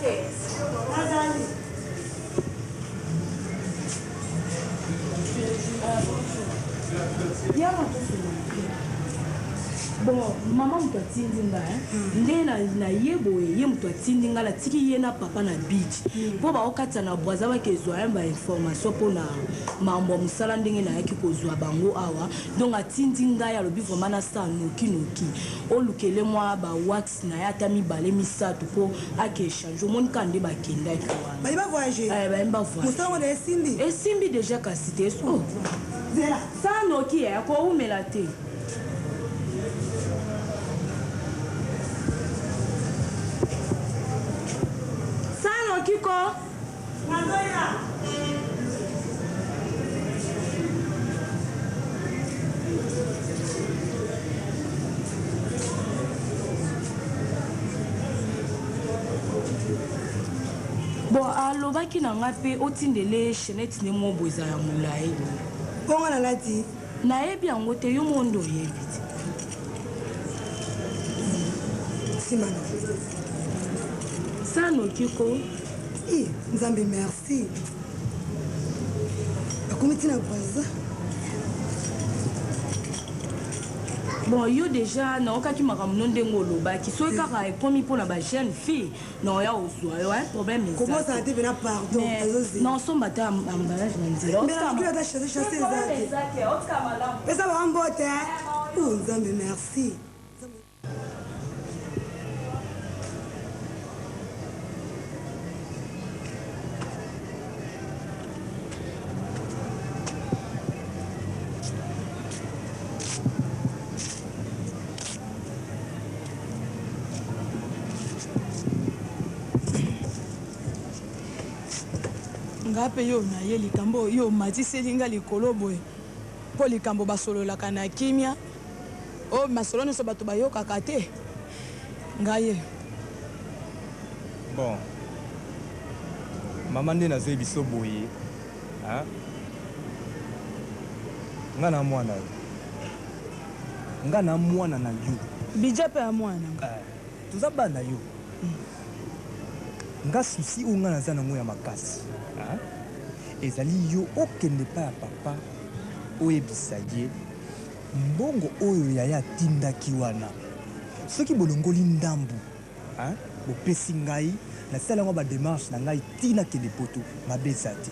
te. Nazali. Yaka tosolola. Bon, mama moto atindi nga nde na ye boye, ye moto atindi nga, natiki ye na papa na beach mpo baokatisa na Braza, bakezwa ye bainformation mpo na mambo ya mosala ndenge nayaki kozwa bango awa. Donc atindi ngai, alobi vraiment nasala nokinoki, olukele mwa bawax na ye ata mibale misato mpo ake échange. Omoni kaka nde bakendaki wana. Bayi bavoyage. Bayi bavoyage. Mosala ngo na esimbi. Esimbi deja kasi te. Oh. Zela. Sa noki ya koumela te. Sa noki ko. Nazoya. Bon, alobaki na nga mpe otindele chaînette nde mo boye ezala ya molai. Bongo nalati. Nayebi yango te, yo moko nde oyebi te. Nsima na. Sa noki ko. I, Nzambe merci. Bakomi ntina Brazza. Bon, yo deja naokaki makambo no ndenge olobaki, soki kaka ekomi mpona bajeune fille naoya ozwa yo, problème eza. Kobosana te pena, pardon. Nazozela. Naosomba ata emballage na nzela. Mbela nakoki ata chasse chasse eza te. Pesa bango mbote. Oh Nzambe merci. Nga mpe yo na ye likambo oyo omatiseli nga likolo boye, mpo likambo basololaka na kimia, oyo masolo nyonso bato bayokaka te, ngai ye. Bon mama, nde nazoyebi biso boye, hein? Nga na mwana yo, nga na mwana na yo. Bija mpe ya mwana na nga. Eh, toza bana yo. Nga souci oyo nga naza nango ya makasi, hein? Ezali yo okende epai ya papa, oyebisa ye mbongo oyo yaya atindaki wana, soki bolongoli ndambu, hein, bopesi ngai, nasala yango bademarche na ngai ti nakende poto, mabe eza te.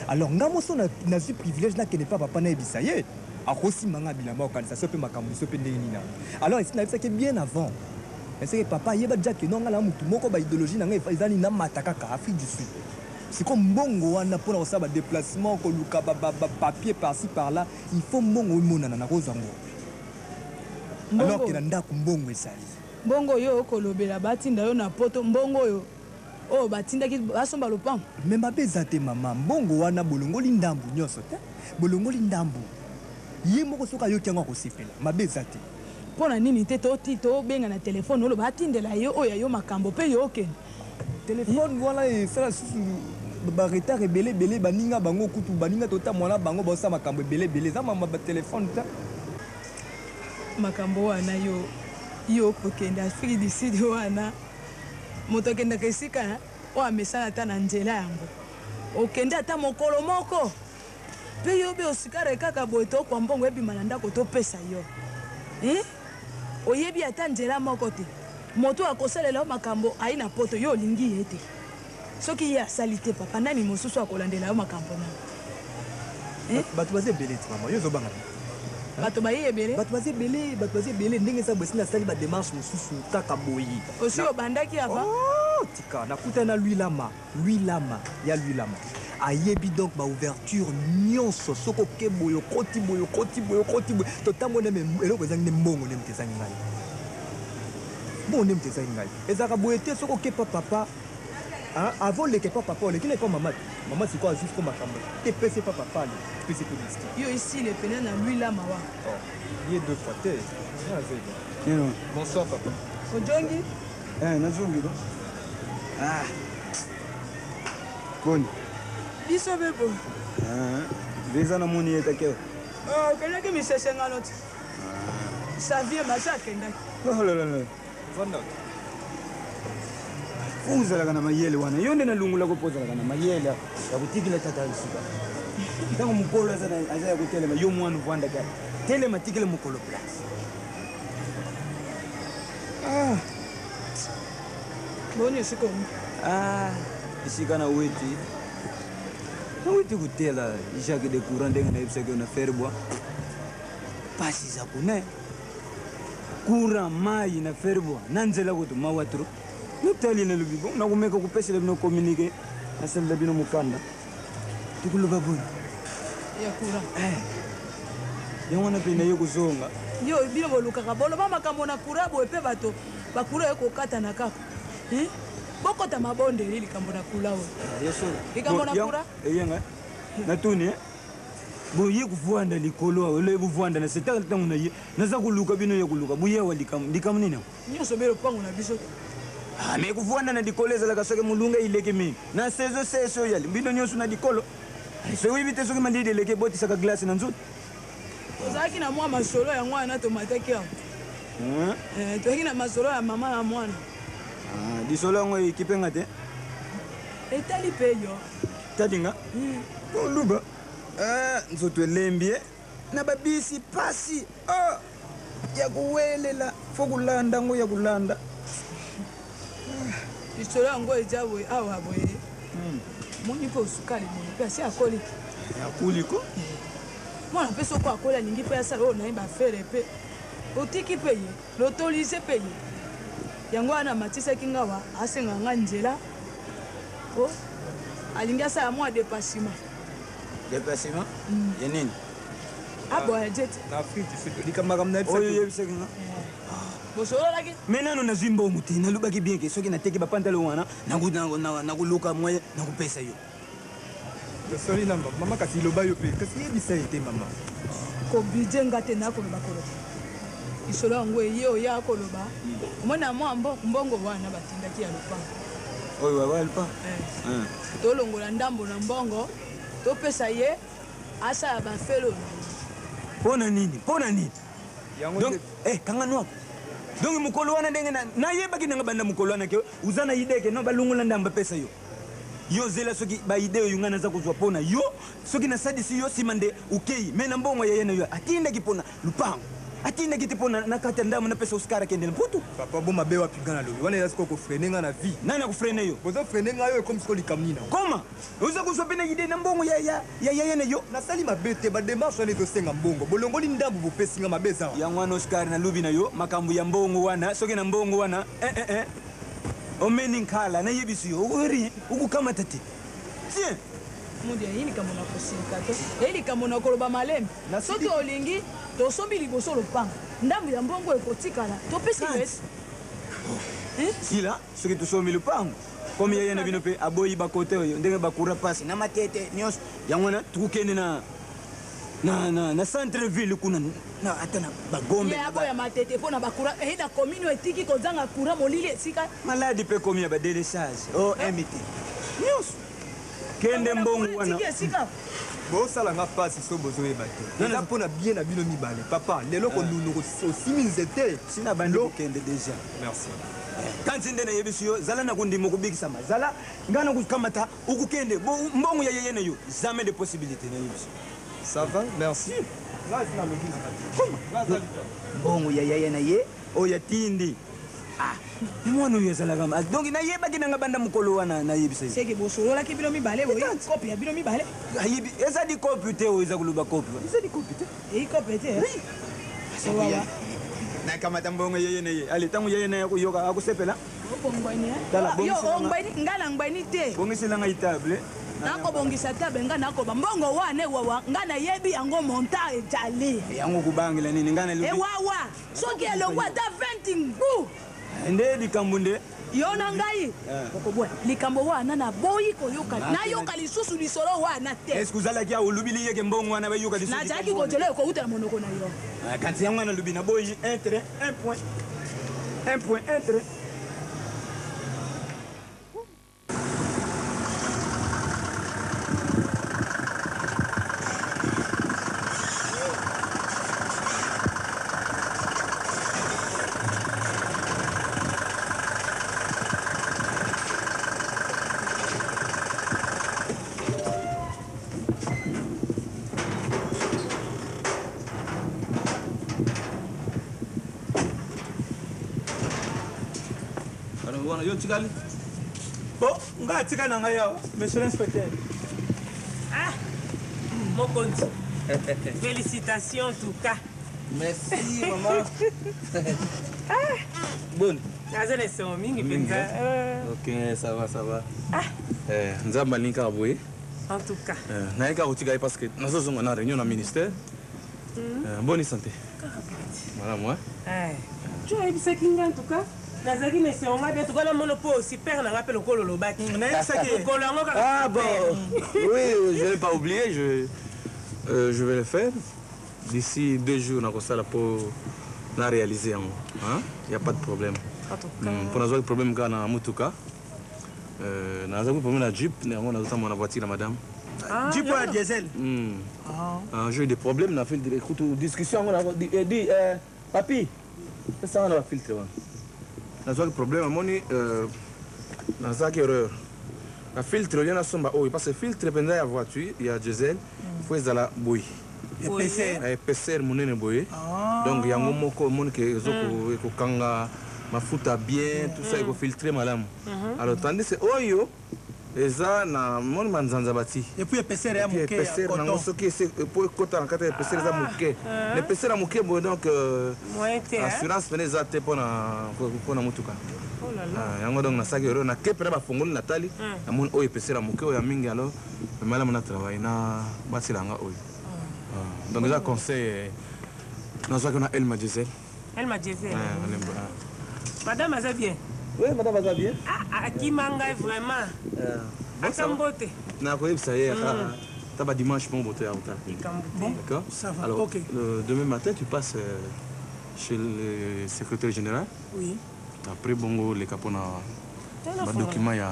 Alors nga moso nazwi privilège nakende epai ya papa, nayebisa ye, akosimba nga bilamba, okanisa so mpe makambo so mpe ndenge nini. Alors esi nayebisaki bien avant, nayebisaki papa, ayeba déjà ke non, nga na mutu moko baidéologie na ngai eza nini, namata kaka Afrique du Sud. Sikoyo mbongo wana mpona kosala badéplacement, koluka bapapier par-ci par-là, il faut mbongo emonana, nakozwa ngo alors ke na ndako mbongo ezali. Mbongo oyo okolobela batinda yo na poto, mbongo oyo oyo batindaki basomba lopango. Me mabe eza te mama, mbongo wana bolongoli ndambu nyonso te, bolongoli ndambu, ye moko soki ayoki yango akosepela, mabe eza te. Mpo na nini te tobenga na telefone, oloba atindela ye oyo ya yo makambo mpe yo okende. Telefone wana esala susu baretard ebele ebele, baninga bango kutu baninga totambola na bango baosala makambo ebele ebele, eza mama batelefone te. Makambo wana yo yo okokende Afrique du Sud wana, moto akendaka esika oyo amesana ata na nzela yango, okende ata mokolo moko mpe yo be osikare kaka boye, tokwa mbongo ebima na ndako topesa yo, eh? Oyebi ata nzela moko te, moto akosalela yo makambo ayi na poto, yo olingi ye te. Soki ye asali te papa, nani mosusu akolandela yo makambo na, eh? Bato baza ebele ti mama, yo ozobanga nini? Bato baye ebele. Bato baza ebele, bato baza ebele. Ndenge eza boye, esi nasali bademarche mosusu kaka boye. Osi obandaki avant? Oh, tika, nakutani na Luilama, Luilama ya Luilama ayebi donc baouverture nyonso, soki oke boye okoti boye, okoti boye, okoti boye, totamboli nde. Eloko ezangi nde mbongo, nde moto ezangi ngai, mbongo nde moto ezangi ngai. Ezalaka boye te, soki oke pa papa, avant oleka epa papa, oleki na epa mama te. Mama sikoyo azwi siko makambo te, pesi epa papa, ale pesi mpe biscuit. Yo esile pene na Luilama wa. Oh, ye deux fois te. Bonsoir papa. Ojongi? Eh, nazongi ko. Ah. Boni. Biso mpe boye. Ah, veza namoni ye take. Okendaki misese ngano ti. Xavier masi akendaki. Oh là là là. Vanda. Fo ozalaka na mayele wana. Yo nde nalungulaka mpo ozalaka na mayele ya kotikela tata esika. Ntango mokolo aza aza ya kotelema, yo mwana ovanda kaka. Telema, tikela mokolo place. Ah. Boni esika omi? Ah, esika na weti. Na weti kotela Jacques de courant ndenge nayebisaki yo na Ferbois. Pasi eza kuna. Courant, mayi na Ferbois, na nzela kutu mawa trop. Natali nalobi bon, nakomeka kopesela bino communique, nasalela bino mokanda. Tokoloba boni? Ya courant. Eh. Yango wana mpe naye kozonga. Yo bino bolukaka boloba makambo na courant boye mpe bato ba courant ekokatana kaka. Hein? Bokota mabondeli likambo na courant oyo. Ya solo. Likambo na courant? Eyenga. Natuni eh? Boye kovanda likolo awa, oloye bovanda na se. Tala ntango na ye, naza koluka bino ya koluka. Boye awa likambo, likambo nini yango? Nyonso be lopango na biso te. Ah, mais kovanda na likolo ezalaka soki molunge ileki mingi. Na saison sese oyo yali, bino nyonso na likolo. Soki oyebi te soki malili eleki ebotisaka glace na nzoto. Tozalaki na mwa masolo yango wana tomataki awa. Eh, tozalaki na masolo ya mama na mwana. Ah, lisolo yango ekipe nga te. Etali mpe yo. Etali nga? Oluba. Ah, nzoto elembi eh. Na ba bisi pasi oh ya kowelela fo kolanda yango ya kolanda. Lisolo yango eza boye awa boye. Moni mpe osukali boye mpe asi akoli. Akoli ko? Mwana mpe soko akoli alingi mpe asala oyo na ye bafere mpe otiki mpe ye lotolise mpe ye yango wana amatisaki ngawa asenga nga nzela o alingi asala mwa depassement. Deplacement ya nini? Aboya jet. Na Afrique du Sud likambo makambo na Oyo oyebisaki nga. Bosololaki? Mais nano nazwi mbongo te, nalobaki bien ke soki nateki ba pantalon wana nakoluka moyen nakopesa yo. Tosoli na mama kasi loba yo pe kasi yebisa ye te mama. Ko budget nga te nakoloba koloba. Lisolo yango eye oya koloba. Omoni na mwa mbongo wana batindaki ya lopango. Oyo wa lopango? Eh. Tolongola ndambo na mbongo topesa ye asala ba felo na ye. Pona nini? Pona nini? Donc, eh, kanga noir. Donc mokolo wana ndenge nayebaki nanga banda mokolo wana ke oza na idee ke non balongola ndambo bapesa yo. Yo zela soki ba idee oyo ngai naza kozwa pona yo, soki nasalisi yo sima nde okeyi mais na mbongo ya yaya na yo atindaki pona lupango, atindaki te pona nakata ndambo napesa Oscar akende na mputu. Papa bo mabe wapi nga nalobi wana eza sikoyo ko freiner nga na vie. Nani ako freiner yo? Bozo freiner nga yo ekomi sikoyo likambo nini yango? Koma oza kozwa pe na idee na mbongo ya ya yaya na yo? Nasali mabe te ba demarche wana ezo senga mbongo bolongoli ndambu bopesi nga mabe eza wapi? Yango wana Oscar nalobi na yo makambo ya mbongo wana soki na mbongo wana eh eh eh. Omeni nkala na yebisi yo ori okokamata te tiens. Mudia eyi likambo na kosilika te eyi likambo na koloba malembe soki olingi tosombi liboso lopango ndambu ya mbongo ekotikala topesi yo Sila soki tosombi lopango comme yaya na bino pe aboyi ba kote oyo ndenge ba courant pasi na matete nionso yango wana tokokende na na na na centre ville kuna na ata na ba gombe Ye aboya matete po na ba courant eyi na commune oyo etiki kozanga courant molili esika. Maladi pe ekomi ya ba delechage oh MT nionso kende mbongo wana. Bosala nga pasi soki bozoyeba te eza pona bien na bino mibale papa lelo konunu osimbi nzete Si na bandi kokende dejà. Merci. Kanti nde nayebisi yo zala na kondima okobikisama zala nga nakokamata okokende bo mbongo ya yaya na yo jamais de possibilite nayebisi yo. Ça va merci. Mbongo ya yaya na ye oyo atindi. Ah, mwana oyo azalaka donc nayebaki nanga banda mokolo wana nayebisa ye. Seke bosololaki bino mibale boye kopi ya bino mibale. Ayebi eza di kopi te oyo eza koloba kopi. Eza di kopi te. Eyi kopi te. Oui. Nakamata mbongo yeye na ye. Ale tango yeye na ye akoyoka akosepela. Obongwani eh? Tala, Yo bongisela nga. ongweni nga na ngweni te. Bongisela ngai table. Nakobongisa table nga nakoba mbongo wana ewawa nga nayebi yango montant ejali. Yango kobangela nini nga nalobi. Ewawa soki elongwe ata 20 ngu. Nde likambo nde. Yo na ngai okoboya likambo wana naboyi koyoka nayoka lisusu lisolo wana te. Est-ce que ozalaki awa olobi liyeke mbongo wana bayoka lisusu Nazalaki kozela ekowuta na monoko na yo. Kasi yango wana nalobi naboyi un trait un point un point un trait. Wana yo tikali. Bon, nga atikali na ngai awa, monsieur l'inspecteur. Ah, mokonzi. Félicitations en tout cas. Merci maman. ah. Bonne. Naza na esengo mingi mpenza. Ok, ça va, ça va. Ah. Eh, Nzambe alingi kaka boye. En tout cas. Eh, naye kaka kotika ye parce que nazozonga na réunion na ministère. Eh, boni santé. Malamu, hein? Eh. Tu ayebisaki nga en tout cas. nazalaki na esengo ngai mpe tuka namona mpo super na ngai mpe lokola olobaki mokolo yango kaka Ah bon, oui, je n'ai pas oublié, je, je vais le faire. D'ici 2 jours, nakosala po na réaliser yango. Hein? Il n'y a pas de problème. En tout cas. Mpo nazwaki problème kaka na mutuka. Nazwaki problème na jeep, yango nazotambola na voiture na madame. Ah, Jeep ya diesel. Ah, j'ai eu des problèmes na filtre. Écoute, discussion yango na di, eh, di papi, pesanga na bafiltre wana. Nazwaki problème amoni nazalaki erreur. Na filtre olie nasomba oyo parce que filtre mpenza ya voiture ya diesel faut ezala boye. Épaisseur. Épaisseur monene boye. Donc yango moko omoni ke ekokanga mafuta bien, tout ça, ekofiltre malamu. Alors tandis que oyo eza na moni manzanza bati. Et puis épaisseur ya moke ya épaisseur nango coton. Soki po ekota na kati ya épaisseur eza moke. Na épaisseur ya moke boye, donc Moyen te, hein? assurance pene eza te mpona motuka. Oh là là. Ah, yango donc nasalaki erreur, nake mpena bafongoli, natali, namoni oyo épaisseur ya moke, oyo ya mingi. Alors malamu na travail na batila yanga oyo. Ah, donc eza conseil nazwaki na Elma Diesel. Elma Diesel. Ah, alemba, ah. Madame aza bien? Oui, madame aza bien. Ah, akima ngai vraiment. Bon, Ata ça va. mbote. Nakoyebisa ye ata badimanche moko boto ya kotala. Bon, D'accord. Ça va. Alors, Ok. demain matin, tu passes chez le secrétaire général. Oui. Après, bongo, les mpona Tala badocument ya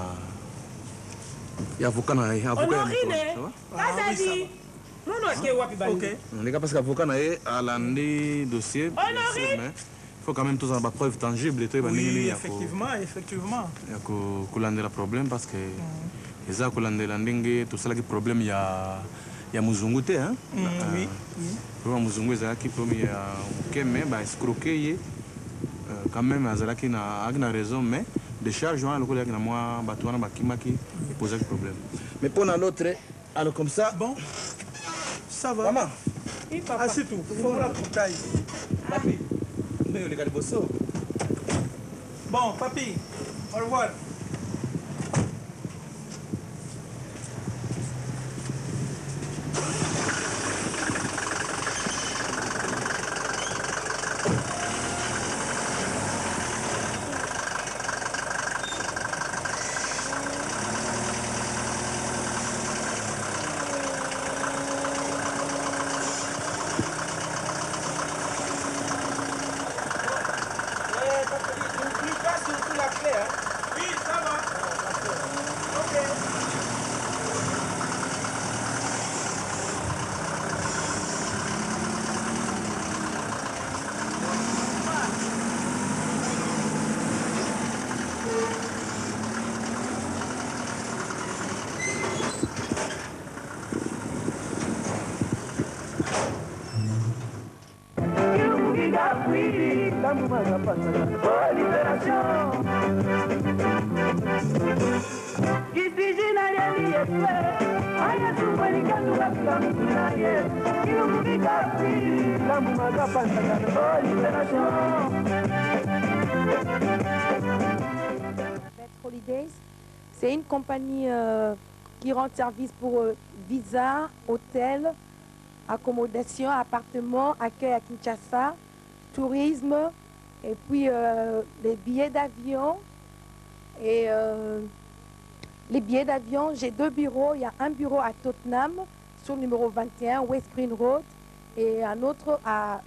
avocat na ye. Avocat ya Honorine. moto, ça va? Azali mwana ake wapi bandi? Ndeka parce que avocat na ye alandi dossier, bien sûr, Honorine. mais il faut quand même tozala bapreuve tangible, toyeba ndenge Oui, nini ya effectivement, effectivement. ya kolandela problème, parce que eza kolandela ndenge tosalaki problème ya mozungu te, hein? Oui, oui. Problème ya mozungu ezalaki problème ya moke, mais baescroquer ye quand même. Azalaki na azalaki na raison, mais décharge wana lokola eyaki na mwa bato wana bakimaki, eposaki problème. Mais mpo na l'autre, alors comme ça. Bon, ça va. Maman. Oui, papa. Ah, c'est tout. Fongola portail. Papi, ndenge oleka liboso. Bon, papi, au revoir. N'oublie pas surtout la clé, hein. Oui, ça va. Ok. Holidays. C'est une compagnie qui rend service pour visa, hôtel, accommodation, appartement, accueil à Kinshasa, tourisme, et puis les billets d'avion. Et les billets d'avion, j'ai deux bureaux. Il y a un bureau à Tottenham, sur le numéro 21, West Green Road, et un autre à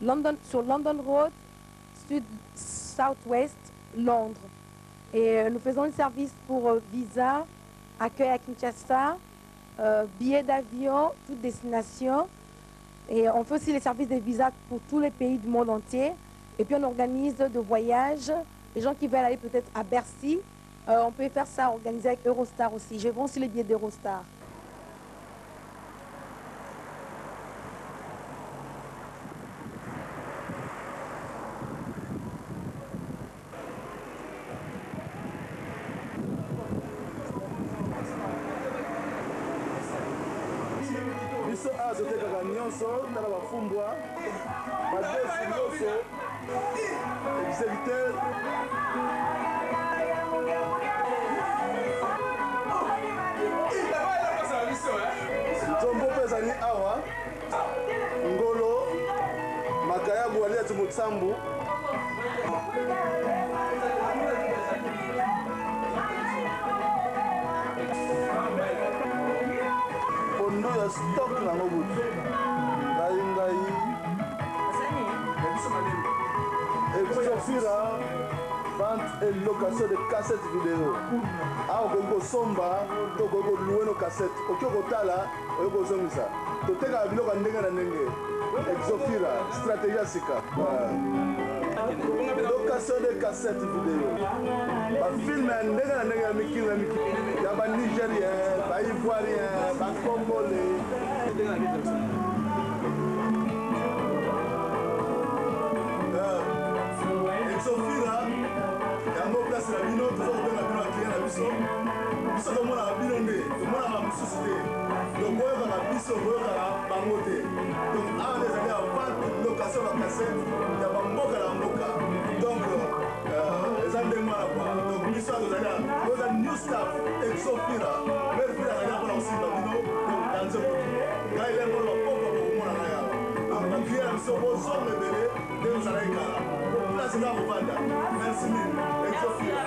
London, sur London Road, sud, Southwest, Londres. Et nous faisons le service pour visa, accueil à Kinshasa, billets d'avion, toute destination. Et on fait aussi les services des visas pour tous les pays du monde entier. Et puis on organise de voyages. Les gens qui veulent aller peut-être à Bercy, on peut faire ça, organiser avec Eurostar aussi. Je vends aussi les billets d'Eurostar. Awa totekaka nyonso, tala bafumbwa, madesu nyonso, exécuteur. Nzombo mpe ezali awa, ngolo, makayabu aliati motsambu. Pondu ya stock nango butu ngai ngai Exofira vente et location de cassette video awa okoki kosomba to okoki koluwe no cassette okoki kotala okoki kozongisa totekaka biloko ya ndenge na ndenge Exofira stratégie ya sika location de cassette video bafilme ya ndenge na ndenge ya mikili na mikili ya banigérien baivoirien bacongolais Exofira yango place na bino toza kobenga bino bakliya na biso biso tomonaka bino nde tomonaka mosusu te donc boyokaka biso boyokaka bango te donc awa nde ezali ya vente location ba cassette ya bamboka na mboka donc euh, eza ndenge wana kua donc biso tozali oza new staff exofira merfira azali mpona kosimba bino donc danze kutu ngai lengo bapoko bokomona ngai awa donc bakliya na biso bozonga ebele nde ozalaki kala place eza kovanda merci mingi exofira.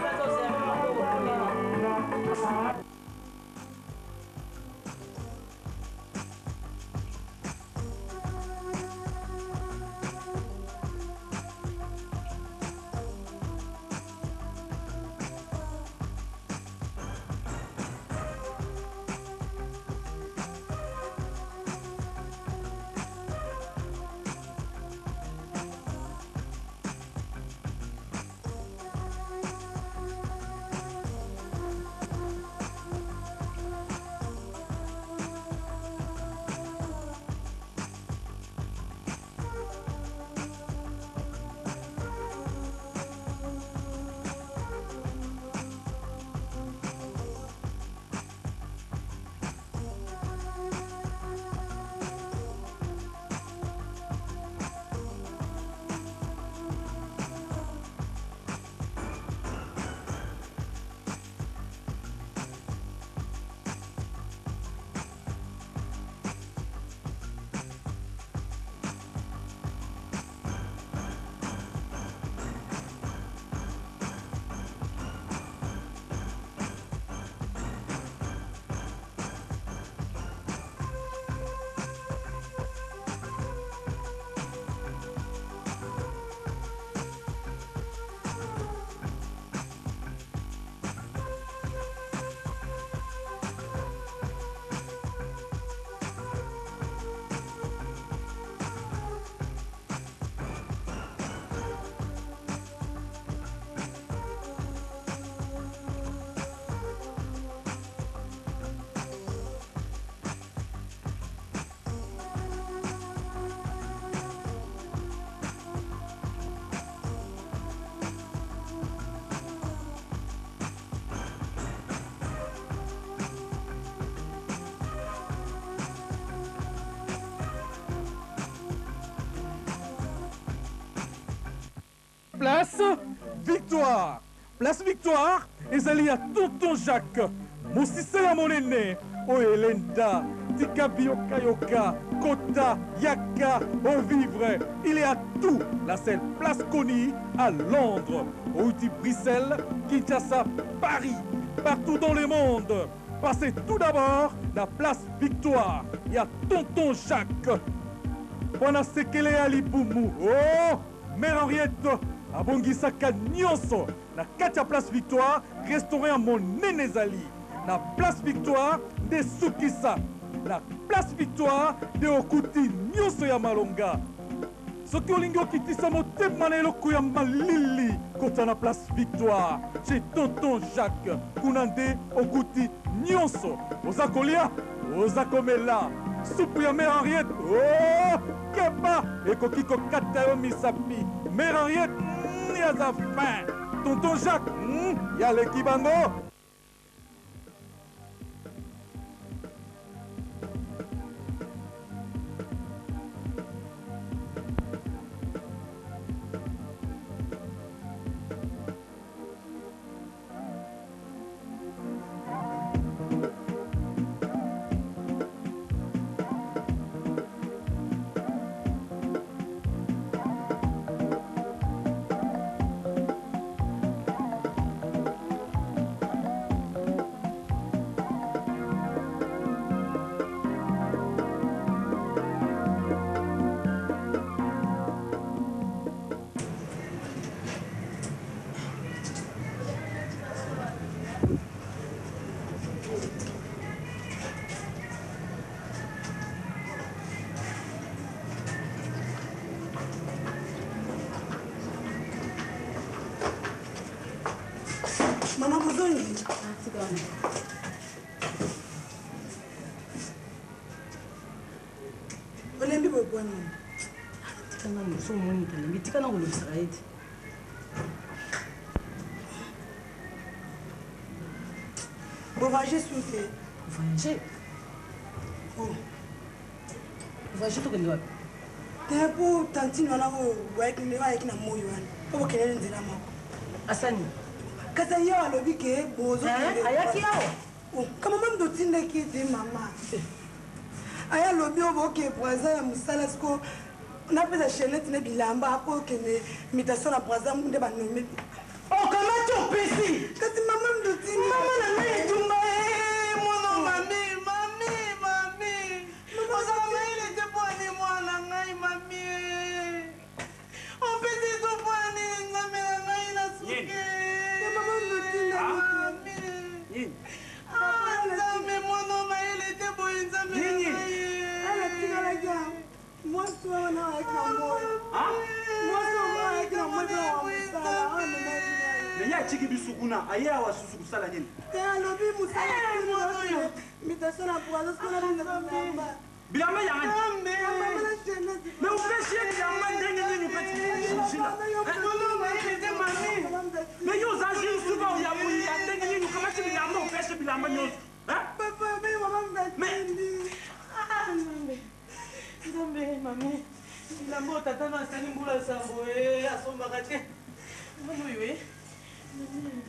Place Victoire. Place Victoire ezali ya Tonton Jacques, mosisa ya monene oyo elenda tika biyokayoka kota yaka au vivre il y a tout la seule place connue à Londres outi Bruxelles Kinshasa Paris partout dans le monde passez tout d'abord la place Victoire ya Tonton Jacques mpona sekele ya libumu oh Mère Henriette abongisaka nyonso na kati ya Place Victoire, restaurant ya monene ezali na Place Victoire nde sukisa na Place Victoire nde okuti nyonso ya malonga. Soki olingi okitisa motema na eloko ya malili, kota na Place Victoire chez Tonton Jacques, kuna nde okuti nyonso. Oza kolia, oza komela supu ya Mère Henriette, oh keba ekoki kokata yo misapi. Mère Henriette mm, aza fin. Tonton Jacques mm, ye aleki bango. Nazongi. Tika wana. Olembi boye mpo nini? Tika nanu, soki omoni moto alembi, tika na kolobisaka ye te. Bovoyage su te. Voyage? Oh. Voyage tokende wapi? Te mpo tantine wana oyo boyaki nde ayaki na moi wana mpo bokendeli nzela moko. Asani? Kasi ye alobi ke bozokende. Eh, ayaki awa? Oh, kama mami totindaki ete mama. Aya alobi oyo boke Brazza ya mosala siko napesa chaînette na bilamba apo okende mutation na Brazza nde banome. Okamati opesi. Kasi mama mdotindi. Mama na ngai etumba ee mwana mami mami mami. Ozala mayele te mpo ani mwana ngai mami ee. Opesi so mpo ani nzambe na ngai na suke. Mama mdotindi. Mami. Ah nzambe mwana mayele te boye nzambe na ngai. Ala tikalaki awa. Mwasi wana ayaki na moi. Mwasi wana ayaki na moi mpe wa mosala amemaki ngai. Me ye atiki biso kuna aye awa susu kosala nini? Te alobi mosala mutation na Brazza sikoyo na bilamba. Bilamba ya nani? Me opesi ye bilamba ndenge nini opesi? Me yo oza jini suka ya ya ndenge nini okamati bilamba opesi bilamba nyonso? Nzambe Nzambe mami bilamba oyo tata no asali mbula sambo e asombaka te mwana oyo e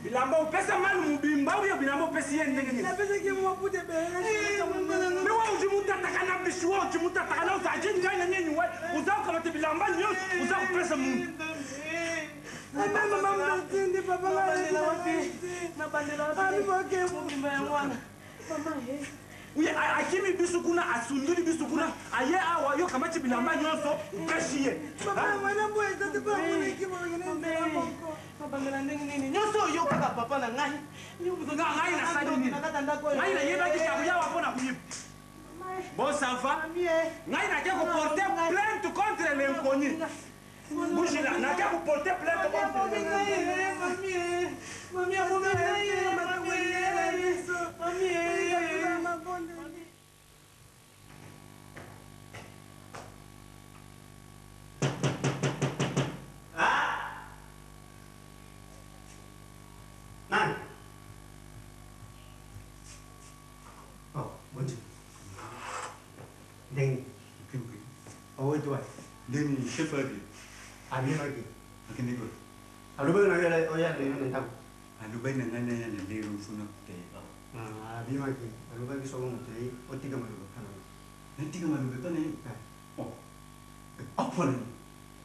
bilamba opesa manu mobimba oyo bilamba opesi ye ndenge nini? Napesaki mwa pute ebele. Me wa udi mutataka na biso wa udi mutataka na ozaji ndenge nini we oza kokamata bilamba nyonso oza kopesa muntu Mama mdotindi papa nabandela wapi mobimba yango wana mama e Uye akimi biso kuna asunduli biso kuna aye awa yo kamati bilamba nyonso opesi ye. Mabandela ndenge nini nyonso oyo kaka papa na ngai Ngai nasali nini? Ngai nayebaki kabuya wa mpona koyiba. Bon ça va? Ngai nake koporter plainte contre l'inconnu. Bouge là, nake koporter plainte contre Nani? Oh, bonjour. Ndenge. Oweti wapi? Ndenge chef wapi? Abimaki. Akende wapi? Alobaki na yo oya lelo na ndako. Alobaki na ngai naya na lelo mfuna kuta ye awa. Ah, abimaki. Alobaki soko moto ye otika maloba pa na ye. Natika maloba epa na ye? Oh. Apona nini?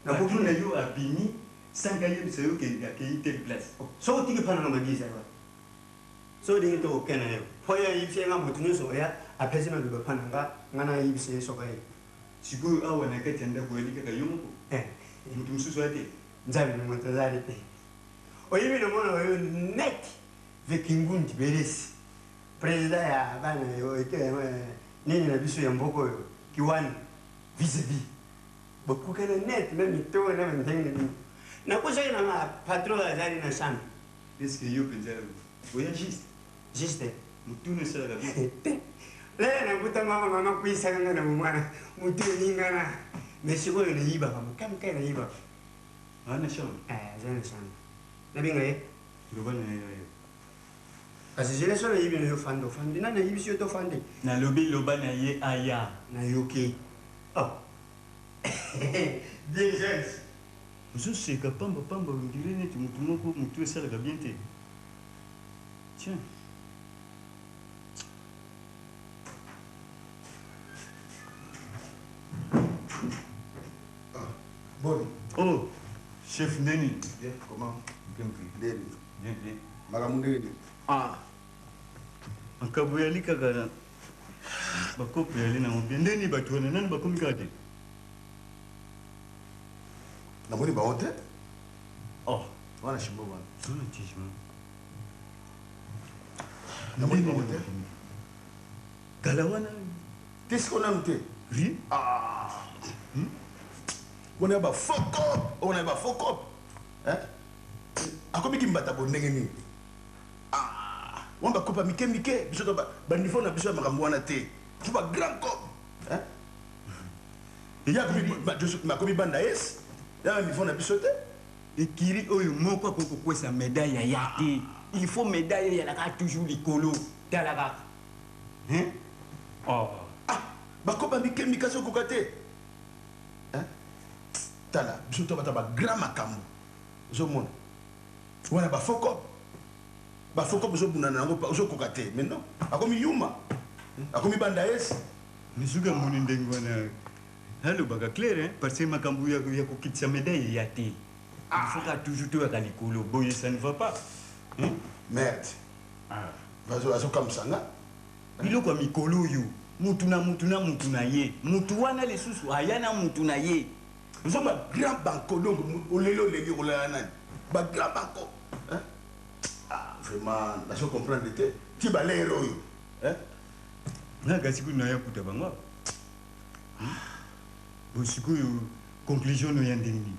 Patron na yo abimi sans que ayebisa yo ke akei telle place. Soki otiki pa na nga magisa yo. Soki olingi to okenda yo. Po ye ayebisi ye nga moto nyonso oya apesi maloba pa na nga, nga nayebisa ye soki aye. Sikoyo awa na kati ya ndako oyali kaka yo moko? Eh. Moto mosusu aya te? Nzambe moto azali te. Oyebi na mwana oyo net Vekingundi Beresi president ya bana nini na biso ya mboka oyo Kiwani vis-à-vis bokokana net na mito na ndenge na bino. Nakosaki na nga patron azali na chambre. Est-ce que yo penza oya juste? Juste. Motuna esalaka bien. Te. Lele nakuta mama mama kuyisaka nga na bomwana motu eningana mais sikoyo nayibaka moke moke nayibaka. Aza na chambre? Eh, aza na chambre. Nabenga ye? Loba na ye ayo. Kasi zela so nayebi na yo fanda ofandi nani ayebisi yo tofandi? Nalobi loba na ye aya. Nayoki. Oh. Bien jeune. Ozoseka pamba pamba on dirait neti mutu moko mutu esalaka bien te. Tiens. Boni. Oh, chef ndeni. Bien, comment? Bien, bien. Ndeni. Bien, bien. Makambo ndenge nini? Ah. Makambo yali kaka na bakopo yali nango bien. Ndeni bato wana nani bakomi kaka te? Namoni bango te. Oh. Wana shimbo wana. Wana chishima. Namoni bango te. Kala wana. Te sikoyo nanu te. Ri? Ah. Hmm? Wana ya ba faux cop, wana ya ba faux cop. Hein? Akomi kimbata bo ndenge nini? Ah. Wana bakopa mike mike, biso to ba niveau na biso ya makambo wana te. Faut ba grand cop. Hein? Ya akomi banda es, ya niveau na biso te. Ekiri oyo moko akoki kokwesa medaille ya ya te. Il faut medaille eyalaka toujours likolo. Tala kaka. Hein? Oh. Ah, bakopa mike mike azokoka te. Hein? Tala, biso to bata ba grand makambo. Ozomona. Wana ba faux cop. Ba faux cop ozobunda na yango ozokoka te. Mais non, akomi yuma. Akomi banda es. Mais soki amoni ndenge wana alobaka clair hein, parce que makambo ya ya kokitisa medaille eya te. Il faut kaka toujours toyaka likolo boye ça ne va pas. Hein? Merde. Bazo azokamwisa nga. Biloko ya mikolo oyo mutu na mutu na mutu na ye, mutu wana lisusu aya na mutu na ye. Oza ba grand banco donc oleli oleli okolala nani? Ba grand banco hein? Ah vraiment nazo comprendre te ti ba lere oyo hein? Nga kasi kutu naya kuta bango awa. Bon sikoyo conclusion no ya ndenge nini?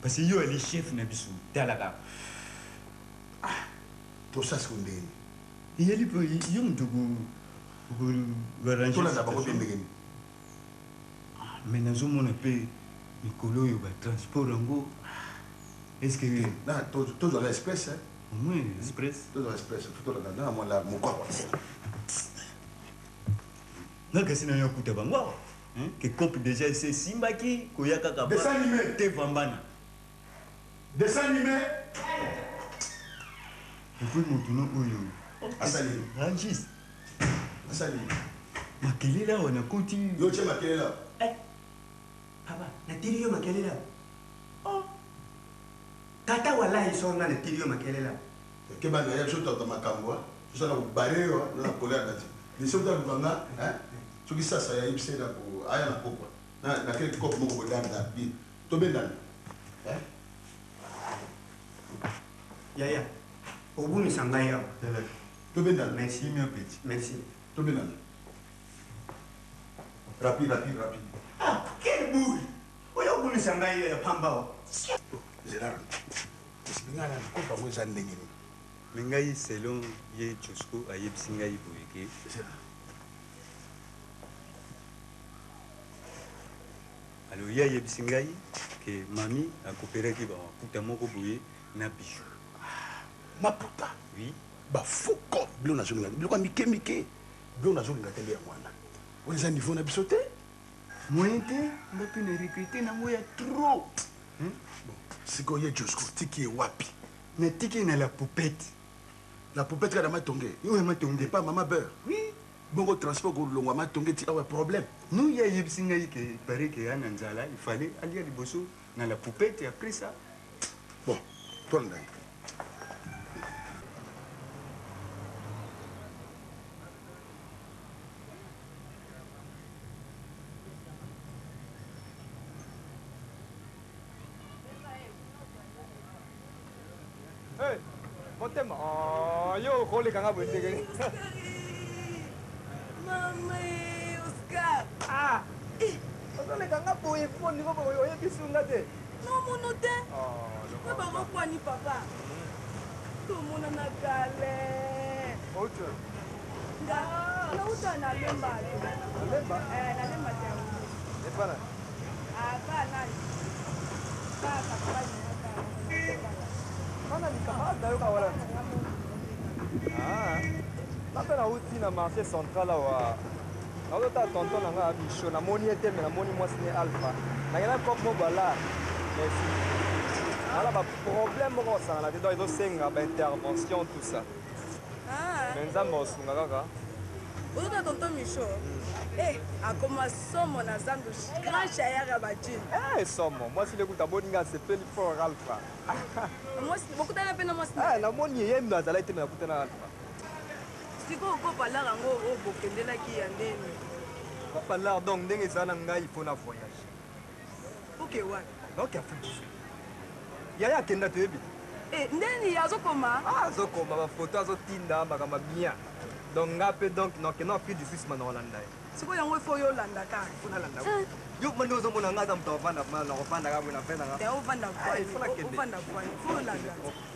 Parce que yo ali chef na biso tala kaka. Ah tosa sikoyo ndenge nini? Eyali po yo moto oko arranger. Tolanda bango bien ndenge nini? Mais nazomona pe mikolo oyo ba transport yango est ce que. Na tozwaka express hein. Au moins express. Tozwaka express faut tolanda na mwa la mokwa. Nga kasi nayo akuta bango awa hein que cop dejà esi esimbaki koya kaka ba Dessin anime. te vambana. Dessin anime. Et puis mutu no oyo Asali nini? Rangis. Asali nini? Makelele awa nakoti. Yo otie makelele awa? Eh! Papa, natili yo makelele awa? Oh! Tata walahi soo nga natili yo makelele awa. Keba na ye biso tata makambo ah. Toza na kobare yo ah, na colère na ti. Liso ta luka nga hein. Soki sasa ya yebisa ye na ko aya na pokwa. Na na kele kopo moko bo dar dar bi. Tobendana. Hein? Yaya, obungisa ngai awa. Tobendana. Merci. Merci. Tobendana. Rapide, rapide, rapide. Ah, quelle boule! Oyo obungisa ngai ya pamba awa. Zela. Nga na kopa ngo eza ndenge nini? Mais ngai selon ye Josco ayebisi ngai boye ke. Alors ye ayebisi ngai ke mami akoperaki ba maputa moko boye na bijou. Maputa? Oui. Ba faux cop biloko nazolinga te biloko ya mike mike biloko nazolinga te nde yango wana wana eza niveau na biso te. Moyen te nga pe na regrette nango ya trop. Bon sikoyo ye Josco otiki ye wapi? Natiki ye na la poupette. La poupette kaka na matonge? Oyo ya matonge. Epa mama beurre? Oui. Bongo transport kolongwa matonge ti awa problème? Non ye ayebisi ngai ke il parait ke a na nzala il fallait alia liboso na la poupette après ça. Bon tolanda ye. Hey, motema oh, yo okoleka nga boye ndenge nini? Mama eh, Oscar. Ah, eh, ozoleka nga boye po niveau boye oyebisi nga te. Namono te. Oh, Nga bango kwani papa. Tomonana kale. Outi. Nga nauta na Lemba. Lemba? Eh, na Lemba te. Epa nani? Ah, pa nani? Pa papa. Bana likama nayoka wana. Ah. Nga mpe nauti na marché central awa. Nazotala tonton na nga Micho, namoni ye te mais namoni mwasi ne Alpha. Nakenda coop moko bala. Merci. Voilà ba problème moko kosangana te donc ezosenga ba intervention tout ça. Ah. Mais Nzambe akosunga kaka. Ozotala tonton Micho? Eh, akoma somo na zandu grand chayeur ya ba jean. Eh, somo. Mwasi lekuta aboni nga asepeli fort Alpha. Mwasi bokutana pe na mwasi? Eh, namoni ye ye azalaki te mais nakutana na Alpha. Sikoyo kopa lar yango oyo bokendelaki ya ndeni? Kopa lar donc ndenge eza na ngai il faut na voyage. Oke wapi? Naoke Afrique du Sud. Yaya akenda toyebi te. Eh, ndeni azokoma? Ah, azokoma ba photo azotinda makambo ya bien. Donc nga mpe donc nakende Afrique du Sud nsima na kolanda ye. Sikoyo yango ifo yo olanda kaka. Fo nalanda yo mande ozomona nga aza moto avanda nakofanda kaka boye na fe nanga. Te ovanda Ah, il faut nakende. ovanda kwani fo olanda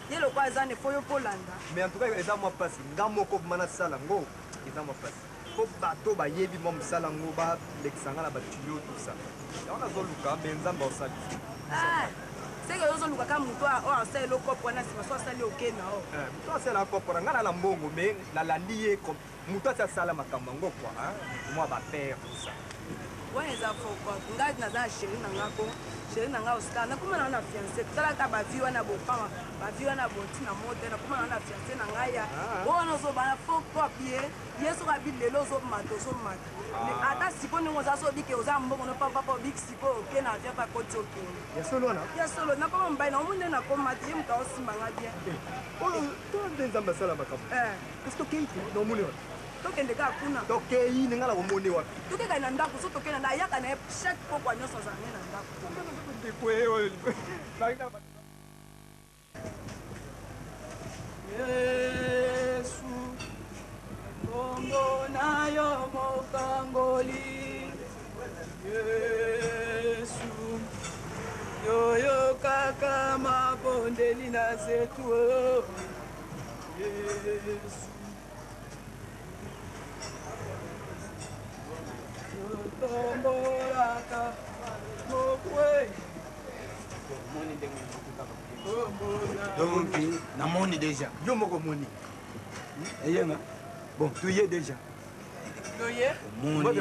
ye lokola aza ne fo yo mpo olanda. Mais en tout cas eza mwa mpasi nga moko ma nasala yango eza mwa mpasi mpo bato bayebi mwa mosala yango balekisa nga na batuyo tout ça yango nazoluka me nzambe aosalisa. Ah, seke yo ozoluka kaka moto oyo asala eloko wana nsima so asali oke na o. Moto asala kopora nga na na mbongo me nalandi ye moto asi asala makambo yango kua mwa bapere tout ça. Wana eza foko ngai naza na chéri na nga ko chéri na nga Oscar nakoma na nga na fiancé talaka bavi wana bopama bavi wana botina mote nakoma na nga na fiancé na ngai ya oyo wana ozobana fo cop ye ye soki abi lelo ozomata ozomata. Ata sikoyo ndenge oza so obike oza mbongo no pampapa obiki sikoyo oke na avion mpe akoti okende. Ya solo wana? Ya solo nakoma mobali na omoni nde nakoma te ye moto aosimba nga bien. Oyo to nde nzambe asala makambo. Kasi tokei te na omoni wapi? Tokende kaka kuna. Tokei ndenge na komoni wapi? Tokeka na ndako so tokende na ayaka na ye chaque pokwa nyonso azala ne na ndako. Ndeko ye oyo. Yesu, kombo na yo mokangoli. Yesu, yoyokaka mabondeli na zetu. Yesu, yotombolaka mokwe. Donc namoni déjà yo moko omoni eyenga bon toye déjà. Toye. Omoni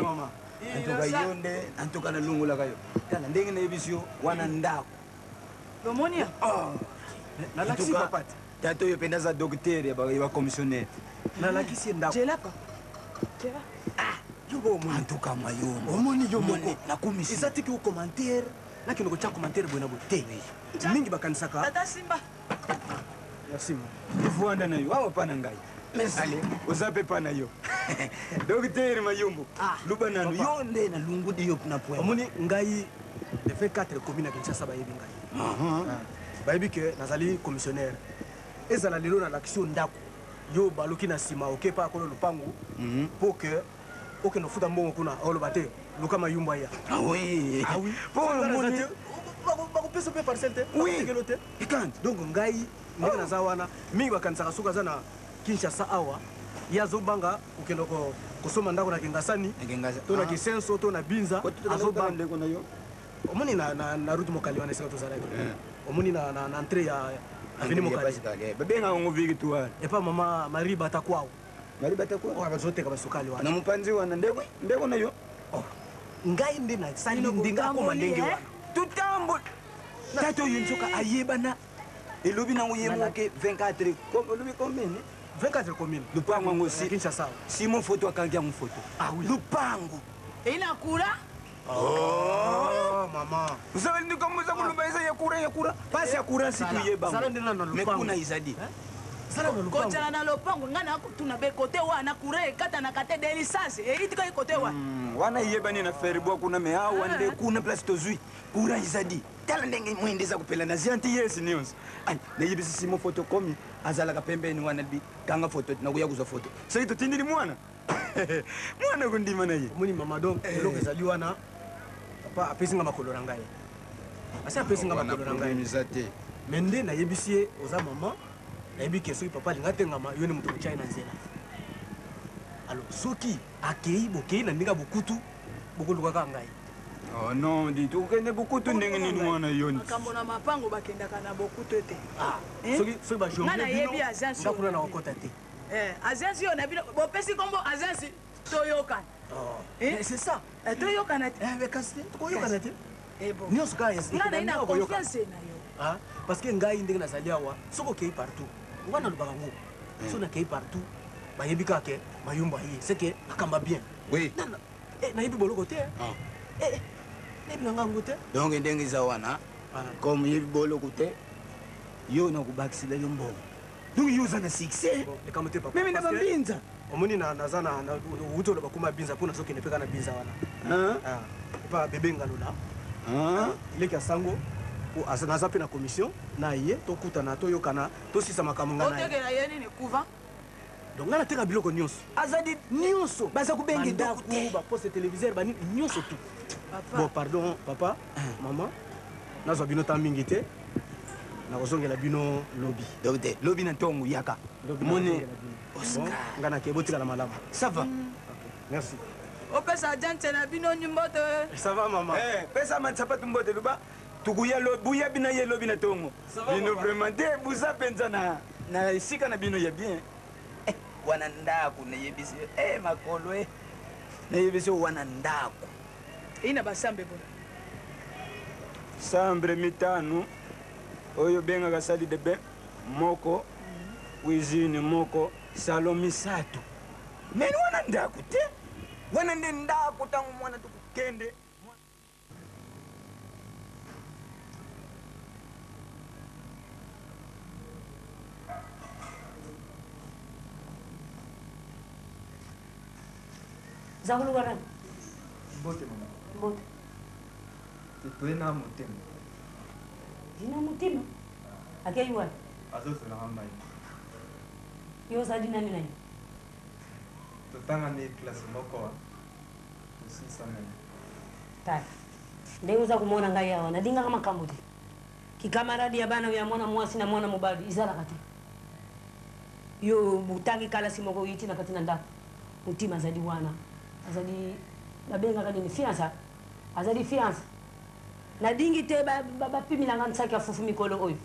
antuka yo nde antuka nalongolaka yo tala ndenge nayebisi yo wana ndako. Lomoni. Nalakisi papa te tata oyo mpenza aza docteur ya bacommissionnaire. Nalakisi ye ndako. Jelaka. Antuka mayombo omoni yo moko nakumisi eza tiki ocommentaire nakende kotya commentaire boye na boye te mingi bakanisaka. Tata simba. Merci. Evwanda na yo awa pa na ngai ale oza mpe pa na yo docteur Mayombo luba nanu yo nde nalungudi yo na point. Omoni ngai le 24 commune ya Kinshasa bayebi ngai, bayebi ke nazali commissionnaire. Ezala lelo nalakisi yo ndako yo baluki na nsima oke pa akolo lupangu mpo ke okende ofuta mbongo kuna oloba te luka Mayumbu aya. Ah oui. Ah oui. Po omoni bakopesa mpe parcelle te. Oui. Bakokelo te. Donc ngai ndenge naza wana mingi bakanisaka soki aza na Kinshasa awa ye azobanga kokende kosomba ndako na Kingasani to na Kisenso to na Binza azobanga. Ndeko na yo omoni na route Mokali wana esika tozalaki omoni na entrée ya avenue Mokali. Babengaka yango Victoire. Epa mama Marie Batakwao. Marie Batakwao oyo bazoteka basukali wana na mopanzi wana ndeko ndeko na yo. Ngai nde nasali ndenge akoma ndenge wana. Tutambo tata oyo nzoka ayebana elobi nango ye moke 24 olobi combien? 24 commune. Lupango yango si Kinshasa. Simon photo akangi yango photo. Ah oui. Lupango. Eyi na kura. Oh, mama. Vous avez comme ça koloba eza ya courant ya courant. Pasi ya courant si tuyeba. Sala nde na Mais lupango. kuna ezali. Sala na lupango. Kojala na lopango ngai nakotuna be kote wana kura ekatanaka te delisage eyitika kote wana. Wana eyebani na ferbois kuna me awa nde kuna place tozwi courant ezali. Tala ndenge mwende eza kopela na gentillesse nyonso. Ai, nayebisi Simon photo komi azalaka pembeni wana bi kanga photo nakoya kozwa photo. Soki totindeli mwana. Mwana kondima na ye. Omoni mama donc eloko ezali wana papa apesi nga makolo na ngai. Asi apesi nga makolo na ngai. Eza te. Me nde nayebisi ye oza mama nayebi ke soki papa alinga atengama yo nde moto kotia ye na nzela. Alors soki akei bokei na ndenge ya bokutu bokoluka kaka ngai. Oh non, di tokende bokutu ndenge nini mwana yo. Makambo na mapango bakendaka na bokutu ete. Soki soki Nga nayebi bajongle agence nga kuna oyo. na kokota te. Agence oyo na bino bopesi kombo agence toyokana. Mais c'est ça. Toyokana te. Mais kasi te tokoyokana te. Nyonso kaka Nga nayi na ndenge koyoka. confiance na yo. Ah, parce que ngai ndenge nazali awa soki okei partout nga nalobaka ngo soki nakei partout bayebi kaka ke Mayumbu aye c'est que akamba bien. Oui. Nayebi boloko te. Nayebi na ngango te. Donc ndenge eza wana comme yebi boloko te yo nakobakisela yo mbongo. Donc yo oza na succès. Likambo te papa. Meme na Parce que bambinza. Omoni na naza na wuti oloba koma Binza mpo nazokende mpe kaka na Binza wana. Epa bebe Ngalola. Leki ya sango po naza mpe na commission na ye tokutana toyokana tosisa makambo nga na ye. Otekela ye nini couvent? Donc nga nateka biloko nyonso. Azali nyonso. Baza kobenga Bandako, ba poste téléviseur, ba nini nyonso tout. Bon pardon papa, maman. Nazwa bino temps mingi te. Nakozongela bino lobi. Donc te lobi na ntongo yaka. Lobi Mone nakozongela bino. Oscar. Bon, nga nake botikala malamu. Ça va. Merci. Opesa agence na bino mbote. Ça va maman. Eh, pesa ma sapatu mbote luba. Tukuya lo buya bina ye lobi na tongo. Bino vraiment te buza penza na na esika na bino ya bien. Eh, wana ndako nayebisi yo. Eh, makolo eh. Nayebisi yo wana ndako. Eyi na basambe bona. Chambre mitano oyo bengaka salle de bain moko, cuisine moko, salon misato. Mais wana ndako te. Wana nde ndako ntango mwana tukukende. Zakuluka nani? Mbote mama. Mbote. Toye na motema. Dina motema. Akei wapi? Azozwelanga mai. Yo ozali nani na ye? Totanga nde classe moko tosilisa meme. Tala, ndenge oza komona ngai awa, nalingaka makambo te. Kikamaradi ya bana ya mwana mwasi na mwana mobali ezalaka te. Yo botangi kalasi moko oyiti na kati na ndako, Mutima azali wana, azali babengaka nini fiansa, azali fiansa. Nalingi te bapimela ngai nsaki ya fufu mikolo oyo.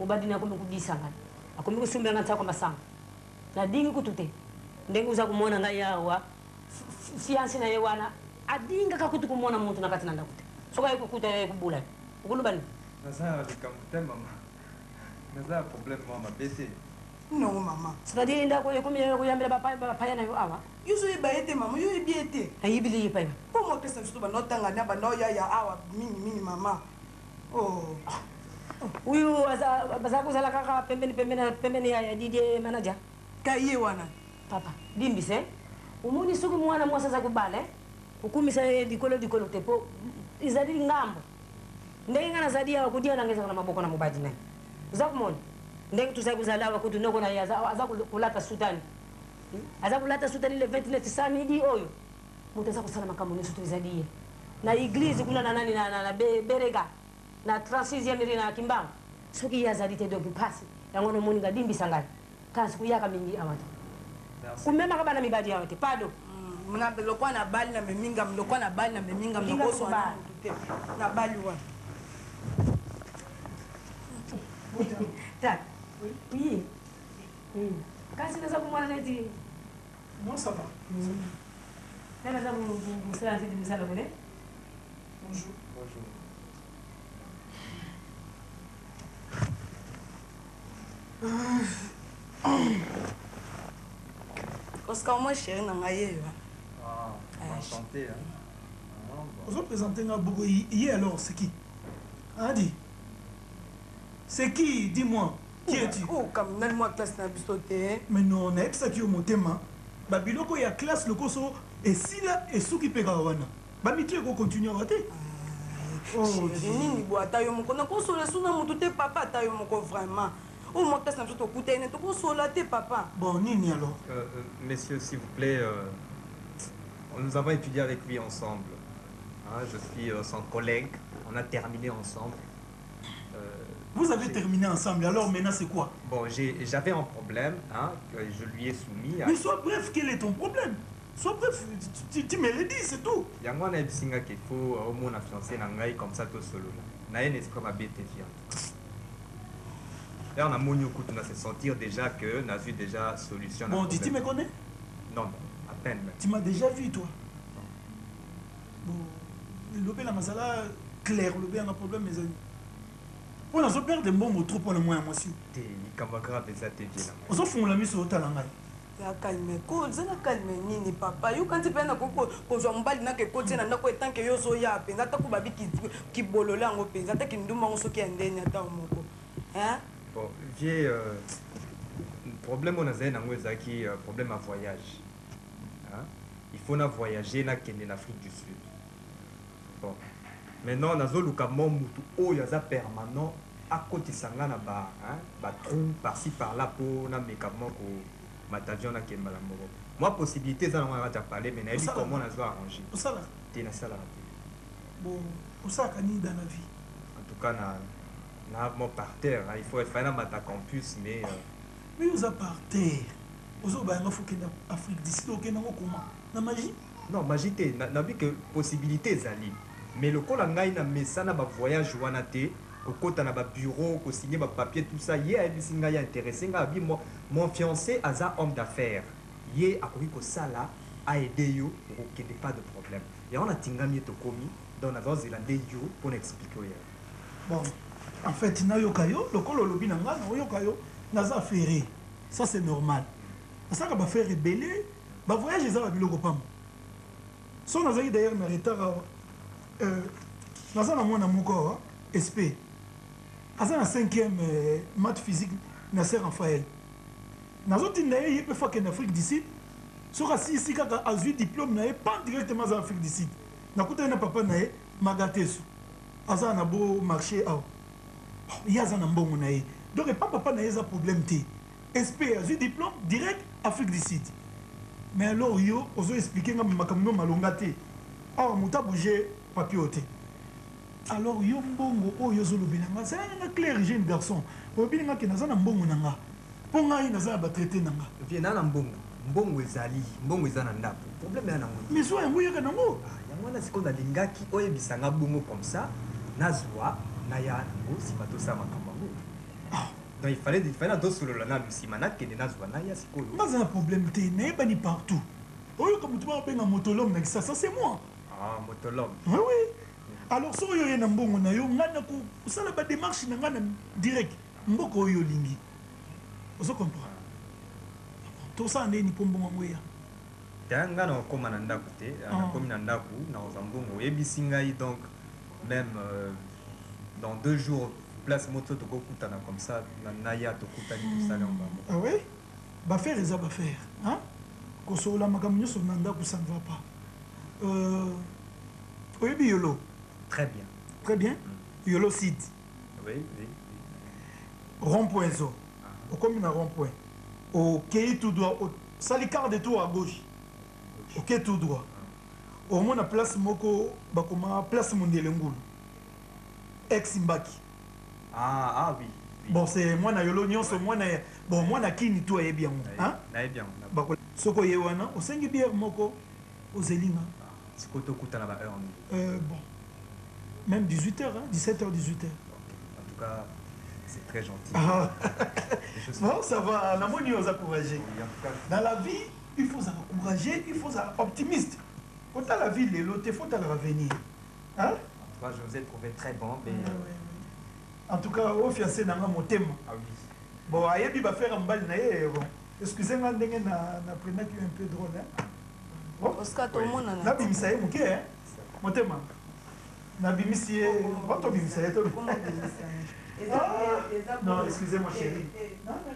Mobali na akomi kobisa ngai, akomi kosumbela ngai nsako ya masanga. Nalingi kutu te. Ndenge oza komona ngai awa, fiance na ye wana alingaka kutu komona mutu na kati na ndako te. Soki aye kokuta yo, aye kobula yo. Okoloba nini? Naza na likambo te mama. Naza na problème mwa mabe te. Non mama. C'est-à-dire ndako oyo ekomi ya koyambela bapaya na yo awa? Yo ozoyeba ye te mama, yo oyebi ye te. Nayebili ye epai wapi? Mpo mwa pesa biso banda otanga na banda oyaya awa mingi mingi mama. Oh. Oyo baza kozala kaka pembeni pembeni pembeni ya Didier manager. Ka ye wana. Papa, limbisa eh. Omoni soki mwana mwasi aza kobala eh, kokumisa ye likolo likolo te po ezali ngambo. Ndenge nga nazali awa kodia nanga ezalaka na maboko na mobali naye. Oza komona? Ndenge tozali kozala awa kutu noko na ye aza aza kolata sutani. Aza kolata sutani le 29 samedi oyo. Moto aza kosala makambo nyonso to ezali ye. Na eglise kuna na nani na, na, na Berega na 36e rue na Kimbangu. Soki ye azali te donc pasi. Yango wana omoni nga limbisa ngai. Kasi koyaka mingi awa te. Komemaka bana mibali awa te. Pardon. Na lokwa na bali na memi ngam lokwa na bali na memi ngam Linga nakoswana kobala. motu te na bali wana. Tata. Oui. Kasi naza komona neti. Non, ça va. Nani aza kosala neti mosala kuna? Bonjour. Bonjour. Oscar moi chéri na ngai ye yo. Ah, enchanté hein. Ozo présenter nga bogo ye alors c'est qui? Adi. C'est qui? Dis-moi. Qui es-tu? Oh, comme nani mwa classe na biso te. Mais non, nayebisaki yo motema. Ba biloko ya classe lokoso esila esuki mpe kaka wana. Ba mitu eko continuer awa te. Oh, Chéri nini bo ata yo moko nakosola su na motu te papa ata yo moko vraiment. Oyo mwa classe na biso tokutani ne tokosola te papa. Bon, nini alors? Messieurs, s'il vous plaît, nous avons étudié avec lui ensemble. Hein, je suis son collègue, on a terminé ensemble. Vous avez terminé ensemble, alors maintenant c'est quoi? Bon, j'avais un problème, hein, que je lui ai soumis. À... Mais sois bref, quel est ton problème? Sois bref, tu me le dis, c'est tout. Yango wana ayebisi nga qu'il faut omona fiancé na ngai comme ça tosolola. Na ye na esprit mabe te vie en tout cas. D'ailleurs namoni yo kutu na se sentir déjà que nazwi déjà solution na Bon, dis, tu problème. me connais? Non, non, à peine même. Tu m'as déjà vu, toi? Bon, lobela mazala clair, lobela na problème mes amis. Mpo nazo perdre mbongo trop mpo na mwana mwasi. Te, likambo ya grave eza te vie na ngai. Ozofungola miso otala ngai. Ya calme ko zala calme nini papa yoka nti mpe nakoki kozwa mobali naka ekoti ye na ndako etanke yo ozoya mpenza ata ko babi kibolole yango mpenza ata kindumba yango soki ya ndeni ata moko hein? Bon, vie problème oyo nazali nango ezalaki problème ya voyage. Hein? Il faut na voyager nakende na Afrique du Sud. Bon, maintenant nazoluka mo mutu oyo aza permanent akotisa nga na ba, hein, ba trou par-ci par-là po nameka mwa ko mata avion nakende mbala moko. Mwa possibilité eza nango na kati ya palais mais nayebi Osalaka? comment nazo arranger. Osalaka? Te nasalaka te. Bon, osalaka nini dans la vie? En tout cas na na mo par terre, hein. Il faut il fallait namata campus mais euh, Mais oza par terre. Ozo ba nga faut kenda Afrique d'ici okenda ngo comment? Na magie? Non, magie te. Na nabi que possibilité ezali. Mais lokola ngai na mesana ba voyage wana te, kokota na ba bureau, ko signer ba papier tout ça, ye ayebisi ngai a intéressé ngai abi moi mon fiancé aza homme d'affaires. Ye akoki kosala a aider yo okokende pas de problème. Yango natingami ye tokomi, donc nazozela nde yo mpo na expliquer yo. Bon, en fait nayoka yo lokola olobi na nga naoyoka yo naza ferre ça c'est normal nasalaka ba ferre ebele ba voyage eza ba biloko pamba so nazalaki d'ailleurs na retard awa euh, naza na mwana moko awa sp aza na 5e euh, math physique na sœur Raphaël nazotinda ye ye mpe fo akende Afrique du Sud soki asilisi kaka azwi diplôme na ye pan directement aza Afrique du Sud nakutani na papa na ye Magatesu aza na beau marché awa ye aza na mbongo na ye donc epa papa na ye eza problème te sp azwi diplôme direct Afrique du Sud mais alors yo ozo expliquer nga makambo no malonga te awa moto abouge papier oyo te alors yo mbongo oyo ozolobela nga zala na nga clair jeune garçon olobi na nga ke naza na mbongo na nga mpo ngai naza na batraite na nga Vie na na mbongo. Mbongo ezali, mbongo eza na ndako. Problème ya nango. Mais zwa yango yaka nango. Ah, yango wana sikoyo nalingaki oyebisa nga bongo comme ça nazwa naya nango nsima tosala makambo yango. Donc il fallait na tosolola nanu nsima nakende nazwa naya sikoyo. Nga aza na problème te nayebani partout oyoka moto babenga motolome na kisasa c'est moi. Ah, motolome. Oui, oui. Alors soki oyo oye na mbongo na yo ngai nakosala ba démarche na ngai na direct mboka oyo olingi ozo comprendre tosala ndeni mpo mbongo yango eya. Te nga nakokoma na ndako te, Ah. nakomi na ndako nakozwa mbongo oyebisi ngai donc même euh, dans deux jours place moko tokokutana comme ça na naya tokutani tosala yango bango. Ah oui bafere eza bafere hein? Kosolola makambo nyonso na ndako ça ne va pas euh, oyebi yolo. Très bien. Très bien. Yolo site. Oui, oui. Rond point ezo okomi na rond point okei tout droit osali quart de tour à gauche okei tout droit omona place moko bakoma place mondele ngulu ex mbaki. Ah, ah oui. Bon, c'est mwana yolo nyonso mwana ya- bon mwana kini tu ayebi yango hein? Nayebi yango. Bako- soki oye wana osengi bière moko ozeli nga. Sikoyo tokutana ba heure nini? Bon, même 18h hein, 17h 18h. En tout cas, c'est très gentil. Ah. Je suis- Bon, ça va, namoni oza courageux. Oui, en tout cas, Dans la vie, il faut zala courageux, il faut zala optimiste. Kotala vie lelo te, faut talaka venir. Hein? En tout cas, je vous ai trouvé très bon. Mais... En tout cas, o fiancé nanga motema. Ah oui. Bon, ayebi ba faire mbali na ye, bon. Excusez nga ndenge na na prenaki un peu drôle hein. Bon. Oscar tomonana. Nabimisa ye moke hein. Motema. Nabimisi ye, bon tobimisa ye to. Ah, non, excusez-moi chérie. Non, non.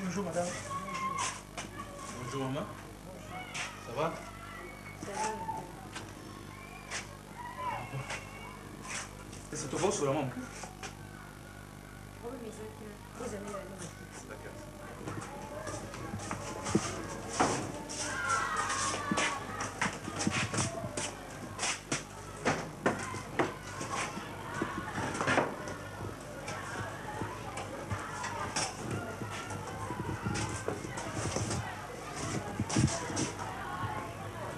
Bonjour madame. Bonjour maman. Ça va? Est-ce que tu vas sur la maman?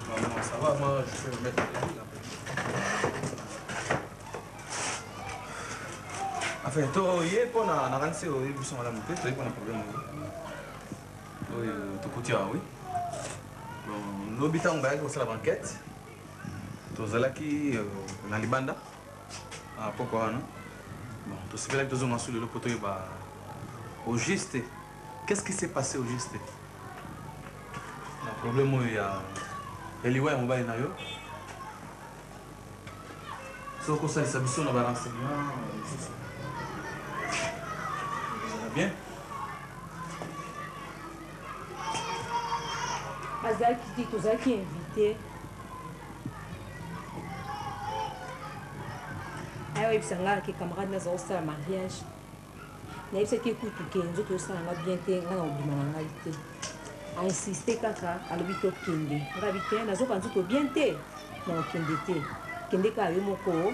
Maman, ça va, moi je peux me mettre là. Enfin, toye mpona nakanisi oyebi biso malamu te toye mpona problème oyo oyo tokuti awa wi. Bon, lobi ntango bayaki kosala bankete tozalaki euh, na libanda na pokwa wana. Bon, tosepelaki tozonga su lelo mpo toyeba au juste qu'est-ce qui s'est passé au juste na problème oyo ya ya liwa ya mobali na yo. Soki okosalisa biso na barenseignement mosusu ezala bien. Azalaki te, tozalaki invité. Aye oyebisa nga ke camarade naza kosala mariage. Nayebisaki ye kutu ke nzoto ezosala nga bien te, nga nakobima na ngai te. A insister kaka, alobi tokende. Nga abi te, nazoka nzoto bien te, nakokende te. Kende kaka yo moko,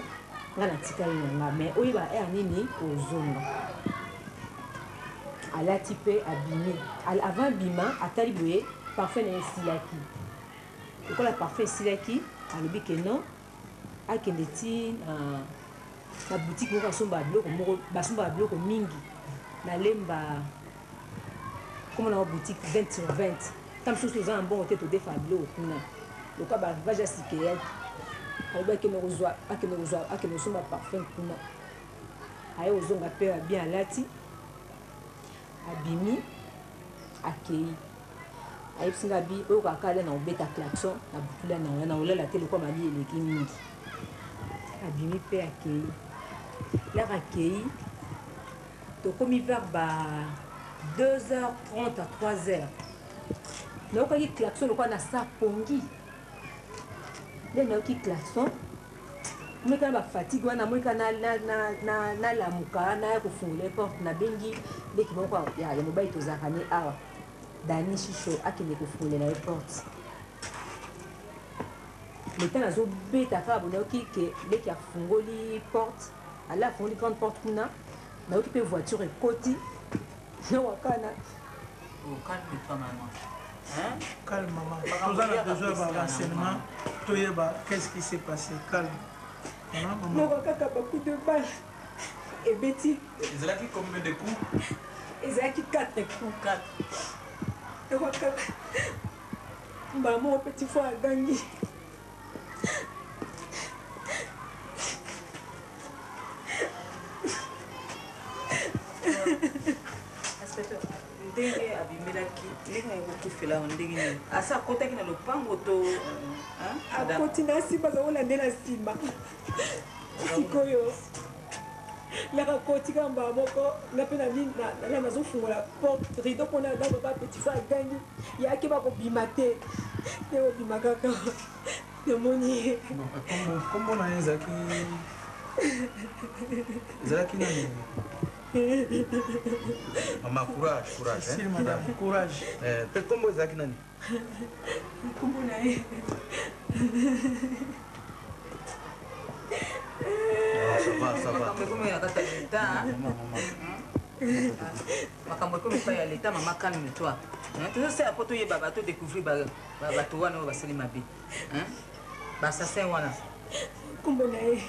nga natikali na nga. Mais oyeba heure nini ozonga. Alati pe abimi. Avant abima, atali boye parfum na ye esilaki. Lokola parfum esilaki, alobi ke non, akende ti na na boutique moko asombaka biloko moko basombaka biloko mingi na lemba kombo na boutique 20 sur 20 ta mosusu toza na mbongo te todefaka biloko kuna lokola ba arrivage ya sika eyaki alobi akende kozwa akende kozwa akende kosomba parfum kuna aye kozonga mpe ya bien alati abimi akei ayebisi nga bi oyo kaka ale na kobeta klaxon na butula na oya na olala te lokola mali eleki mingi abimi mpe akei laka akei tokomi vers ba 2h30 à 3h nayokaki klaxon lokola na sa pongi nde nayoki klaxon Monika na ba fatigue wana monika na na na na nalamuka naya kofungola ye porte nabengi leki moko ya, ya mobali tozalaka ne awa Dani Shisho akende kofungolela ye porte leta nazobeta kaka boye nayoki ke leki afungoli porte ala afungoli grande porte kuna nayoki mpe voiture ekoti nawakana Oh, calme-toi, maman. Hein? Calme, maman. Toza na besoin ya renseignement. Toyeba qu'est-ce qui s'est passé. Calme. Moko kaka ba coup de balle ebeti. Ezalaki combien de coups? Ezalaki 4 coups. 4. Moko kaka mbala moko petit fois agangi. Inspecteur, ndenge abimelaki ndenge aye kokufela awa ndenge nini asi akotaki na lopango to akoti na nsima aza kolandela nsima sikoyo laka akoti kaka mbala moko nga mpe na nazofungola porte rideau mpona na papa petit frère agangi ye akeba kobima te nde kobima kaka namoni ye Kombo na ye ezalaki ezalaki nani? Mama courage, courage. Si, madame, courage. Eh, pe kombo ezalaki nani? Kombo na ye. Ah, ça va, ça va. Makambo ekomi na kati ya leta. Makambo ekomi epai ya leta, mama calme toi. Tozosala mpo toyeba bato découvrir bato wana oyo basali mabe. Ba assassin wana. Kombo na ye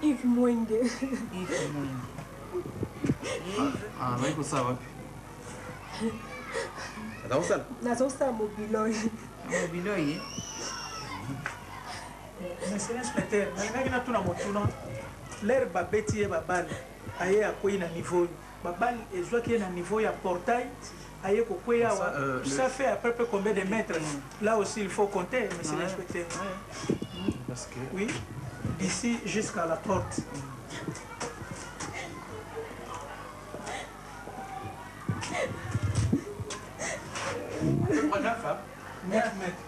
Yves Mwenge. Yves Mwenge. Ah, azali kosala wapi? Aza kosala? Nazosala mobiloi. Mobiloi. Monsieur l'inspecteur, nalingaki natuna motuna l'heure babeti ye babale aye akwei na niveau oyo babale ezwaki ye na niveau ya portail aye kokweya awa euh, ça fait à peu près combien de mètres là aussi il faut compter monsieur ouais. l'inspecteur Parce que... oui d'ici jusqu'à la porte Neuf mètres.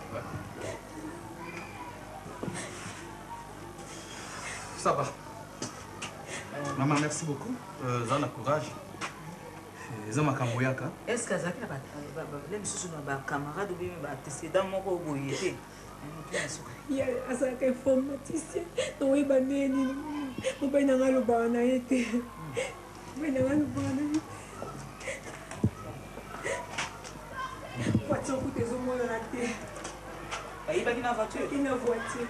Ça va. Maman, merci beaucoup. Euh, Zana courage. Eza makambo yaka. Est ce que azalaki na ba misusu na ba camarade ou bien ba antecedent moko boye te? Ye azalaka informaticien nakoyeba ndenge nini mobali na ngai alobaka na ye te mobali na ngai alobaka na ye te voiture kutu ezomonana te bayibaki na voiture na voiture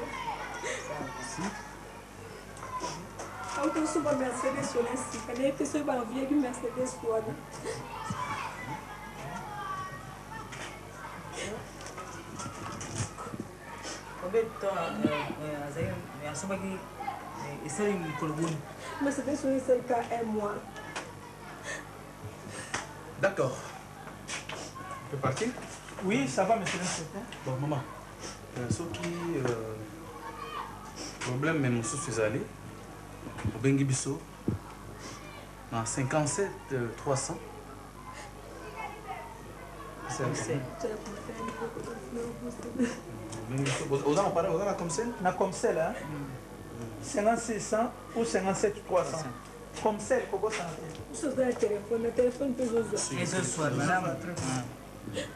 auti osomba mercedes wana sika nayebi te soki bavieki mercedes wana Combien de temps azali asombaki esali mikolo boni? Mercedes oyo esali ka un mois. D'accord. On peut partir? Oui, ça va, monsieur l'inspecteur. Bon, maman, euh, soki euh, problème mosusu ezali, obengi biso na 57 300. Oza na appareil, oza na Comcel? Na Comcel, hein? 56 100 ou 57 300. Comcel, kobosana te. Biso oza na telefone, na telefone mpe ezozwa. Ezozwa malamu.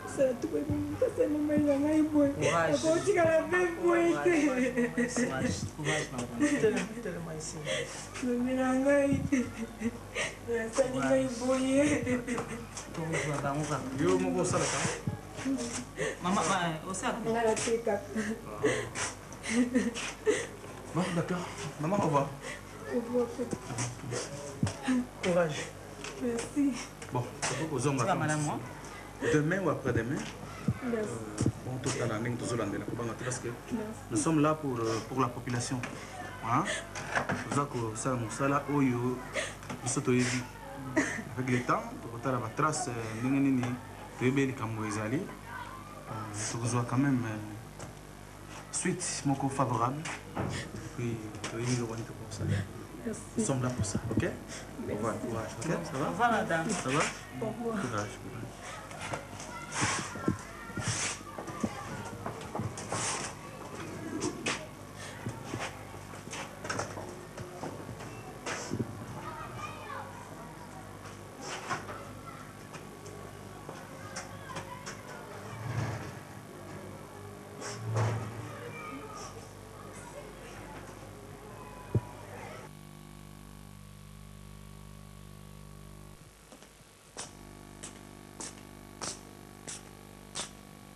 Osala tuko ebomikasa mobali na ngai boye. Courage. Akotikala mpe boye te. Telema ici. Mami na ngai asali ngai boye. Tokozwa bango kaka. Yo moko osalaka? Mama, osalaka? Ngai natekaka. Bon, d'accord. Maman, au revoir. Au revoir. Courage. Merci. Bon, ozonga. Tika malamu, hein? Demain ou après-demain, Merci. bon, totala ndenge tozolandela kobanga te parce que Merci. nous sommes là pour la population. Hein? Toza kosala mosala oyo biso toyebi. Avec le temps, tokotala batrace ndenge nini toyebi likambo ezali. Tokozwa quand même suite moko favorable. Puis toyebi eloko nini tokosala. Merci. Nous sommes là pour ça, ok? Au revoir, courage, ok? Ça va? Au revoir, madame. Ça va? Au revoir. Courage, courage.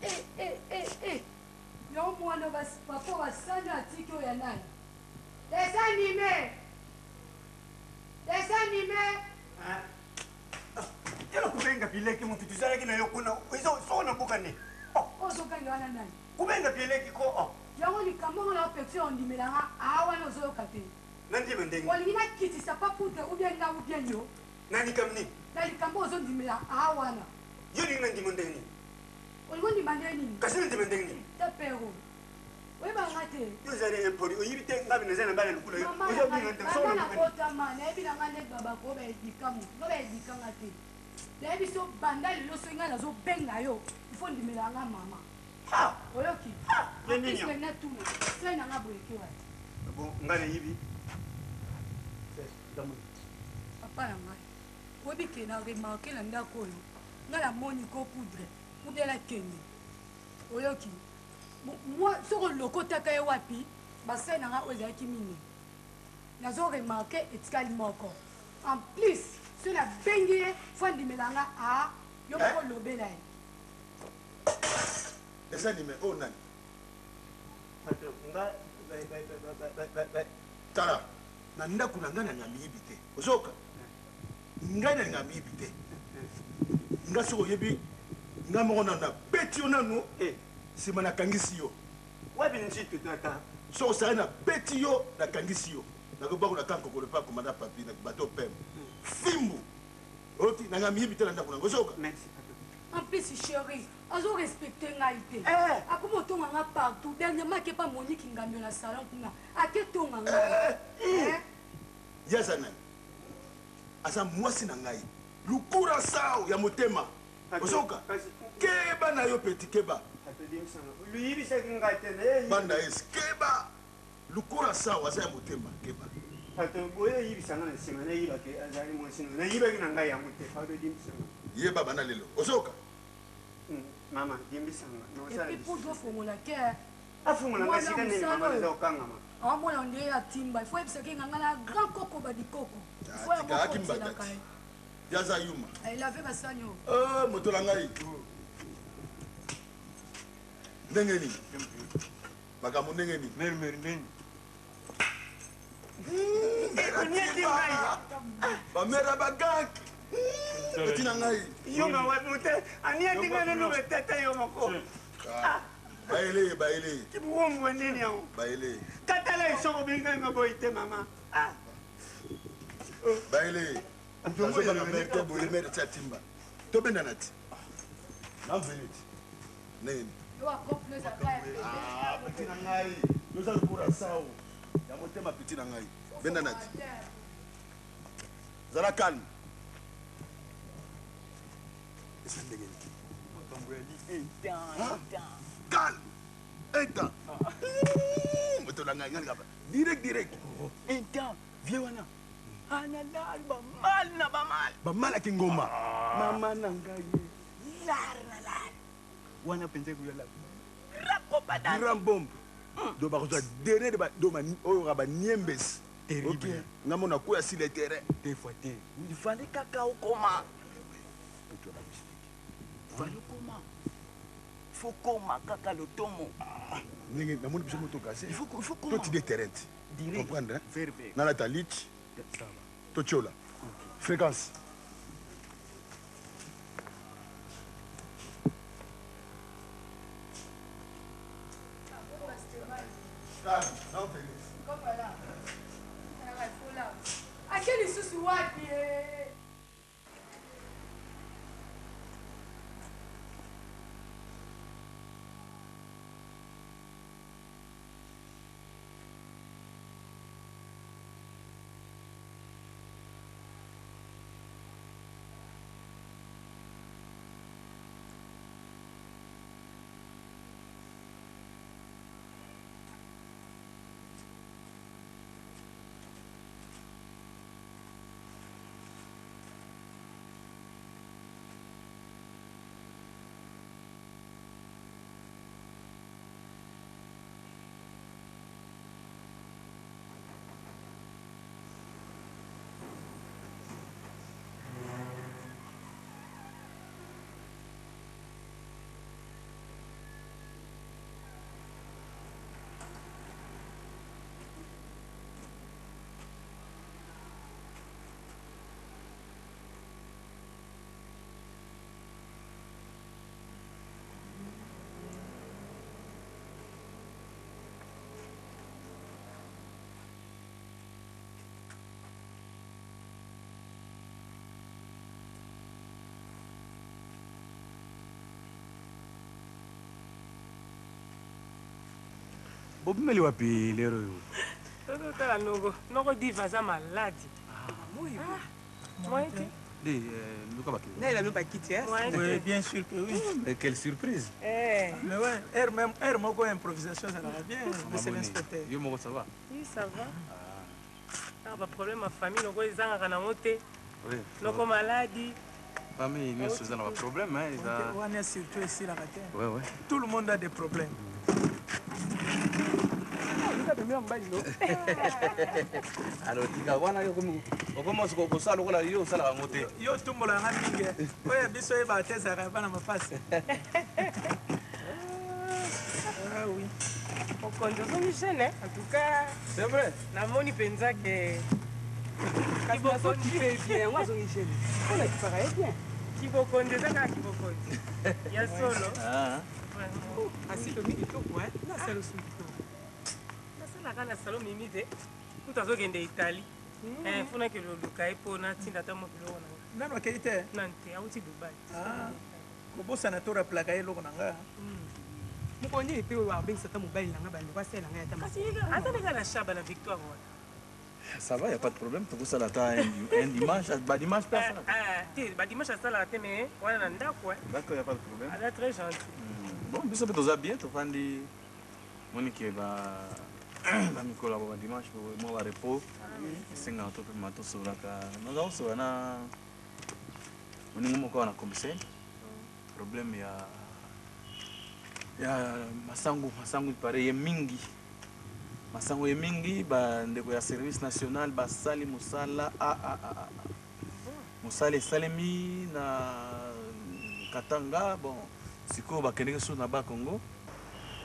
Eh, eh, eh, eh. Yo mwana papa basani atiki oyo ya nani? Dessin animé. Dessin animé. Tala kubenga bileki mutu tuzalaki na yo kuna soko na mboka ne Ozokanga wana nani? kubenga bileki ko o Yango likambo ngo na opekisi ondimelanga awa wana ozoyoka te. nandima ndenge Olingi nakitisa pa poudre ou bien nga ou bien yo. nalikam nini Na likambo ozondimela awa wana. yo lingi nandima ndenge nini Olingi ondima ndenge nini? kasi nandima ndenge nini Te pero. Oyebanga te. yo ozali impoli oyibi te ngabi naza na bana lokola yo Mama ozobinga ndenge soko banda na mboka nini nabotama nayebi na ngai nde babako oyo baedika motu nga baedikanga te. Nayebi so banda lelo soki ngai nazobenga yo ifo ndimela nga mama. Oyoki? Ye nini Puisque natuna sai na nga boye ke wapi? bon ngai nayibi Papa na ngai oyebi ke na remarke na ndako oyo ngai namoni ko poudre ou bien nakende oyoki mwa soki olokotaka ye wapi basai na ngai oyo ezalaki mine nazo remarke etikali moko en plus soki nabengi ye fo andimela nga a yo moko olobela ye. Eza numéro oyo nani? Nga Tala, na ndako na ngai nalinga miyibi te. Ozoyoka? Ngai nalinga miyibi te. Nga soki oyebi ngai moko nanu nabeti yo nanu nsima nakangisi yo. Wapi nzito tata? Soki osali nabeti yo nakangisi yo. Nakobako na kankokolo pa komanda papi na bato pem. Fimbu. Oyoki nanga miyibi te na ndako na ngai. Ozoyoka? En plus chérie azo respecte ngai te akoma otonga nga partout dernièrement ake pa Monique Ngambio na salon kuna ake tonga ngai. Ye aza nani? Aza mwasi na ngai. Lukura sao ya motema. Ozoyoka? Keba na yo petit keba. luyibisaki ngai te. Banda es keba. Lukura sao aza ya motema keba. Bato boye oyibisanga na nsima nayibaki azali mwasi na nayibaki na ngai yango te pardon dimbisanga. Yeba bana lelo. Ozoyoka? Mama dimbisanga. Et puis poudre ofongola ke afungola ngai sika nini mama naza kokangama. Aomona nde atimba ifo oyebisaki nga ngai na grand koko badikoko ifo yango Atika akimbata kotielaka ti. ye. Ye aza yuma. Elave basani oyo. Moto na ngai. Ndenge nini? Makambo ndenge nini? Mermer nini? Bamera bagank. Petit na ngai. Yo mawa mote aniati ngai nanu tata yo moko. Bayele bayele. Kibuombwe nini yango? Bayele. Katala esoko bengai maboyi te mama. Bayele. Nazobanga mere te boye mere ti atimba. Tobendana ti. Namveli ti. Ndenge nini? Yo acomple ezalaka ya bebe. Ah, petit na ngai. Yoza lokola sao ya motema petit na ngai. Bendana ti. Zala calme. Eza ndenge nini? makambo ya li un temps Hein? un temps Calme. Un temps. Moto na ngai ngai kaka. Direct direct. Un temps vie wana analali bamali na bamali. Bamalaki ngoma. Mama na ngai lar na lar wana mpenza ekoyala rakopada Grand bombe. Donc bakozwa dernier de ba do ma oyo ka ba niembes. Terrible. Ok. Nga mona koya sur le terrain. Deux fois te. Fallait kaka okoma. Fallait okoma. Faut koma kaka lotomo. Ndenge namoni biso moto kasi. Il faut il faut koma. Toti de terrain. ti. Direct. Comprendre hein? Vert vert. Nalata lich. Ça va. Totiola. Fréquence. Ake lisusu wapi eh? Bobimeli wapi lero oyo? Tozotala noko noko diva aza maladi. Moyen te. Nde luka bakiti. Nayela bino bakiti, hein? Oui, bien sûr que oui. Mais quelle surprise. Eh. Mais ouais, air même air moko improvisation ezalaka bien, monsieur Maboni. l'inspecteur. Yo moko ça va? Oui, ça va. Ah, baproblème ya famille loko ezangaka nango te. Oui. Noko maladi. Famille nyonso eza na baproblème hein, eza. Wana surtout esilaka te. Ouais ouais. Tout le monde a des problèmes. Alors tika wana yo komi okoma siko kosala lokola yo osalaka yango te. Yo tumbola nga mingi. Oyo ya biso oyebaka te ezalaka ya bana mapasi. Ah oui. Mokonzi ozongi jeune, hein? En tout cas. C'est vrai. Namoni mpenza ke. Kasi nazokipe bien, yango azongi jeune. Mpo nakipaka ye bien. Kibokonzi eza kaka kibokonzi. Ya solo. Ah. Asi tomi kitoko, hein? Nasala osu kitoko. Nasalaka na salon mimi te. Kutu azokende Italie. Eh, funa ke loluka ye mpo natinda ata mwa biloko na nga. Nanu akei te? Nanu te, auti Dubai. Ah, kobosana to rappelaka ye eloko na nga. Mokonzi epe oyo abengisa ata mobali na nga bandeko asala ngai ata Kasi aza ndenge na shaba na victoire wana. Ça va, y a pas de problème. Tokosala ata un dimanche, ba dimanche pe asala. Ah, te, ba dimanche asalaka te mais wana na ndako. hein. D'accord, y a pas de problème. Aza très gentil. Bon, biso mpe toza bien, tofandi moni ke ba bamikolo ya ba dimanche mwa ba repos esengaka to mpe tosololaka naza kosola na moninga moko awa na commissaire problème ya ya masangu masangu pare ye mingi masango ye mingi bandeko ya service national basali mosala a a a a mosala esalemi na Katanga bon sikoyo bakendeki susu na Bakongo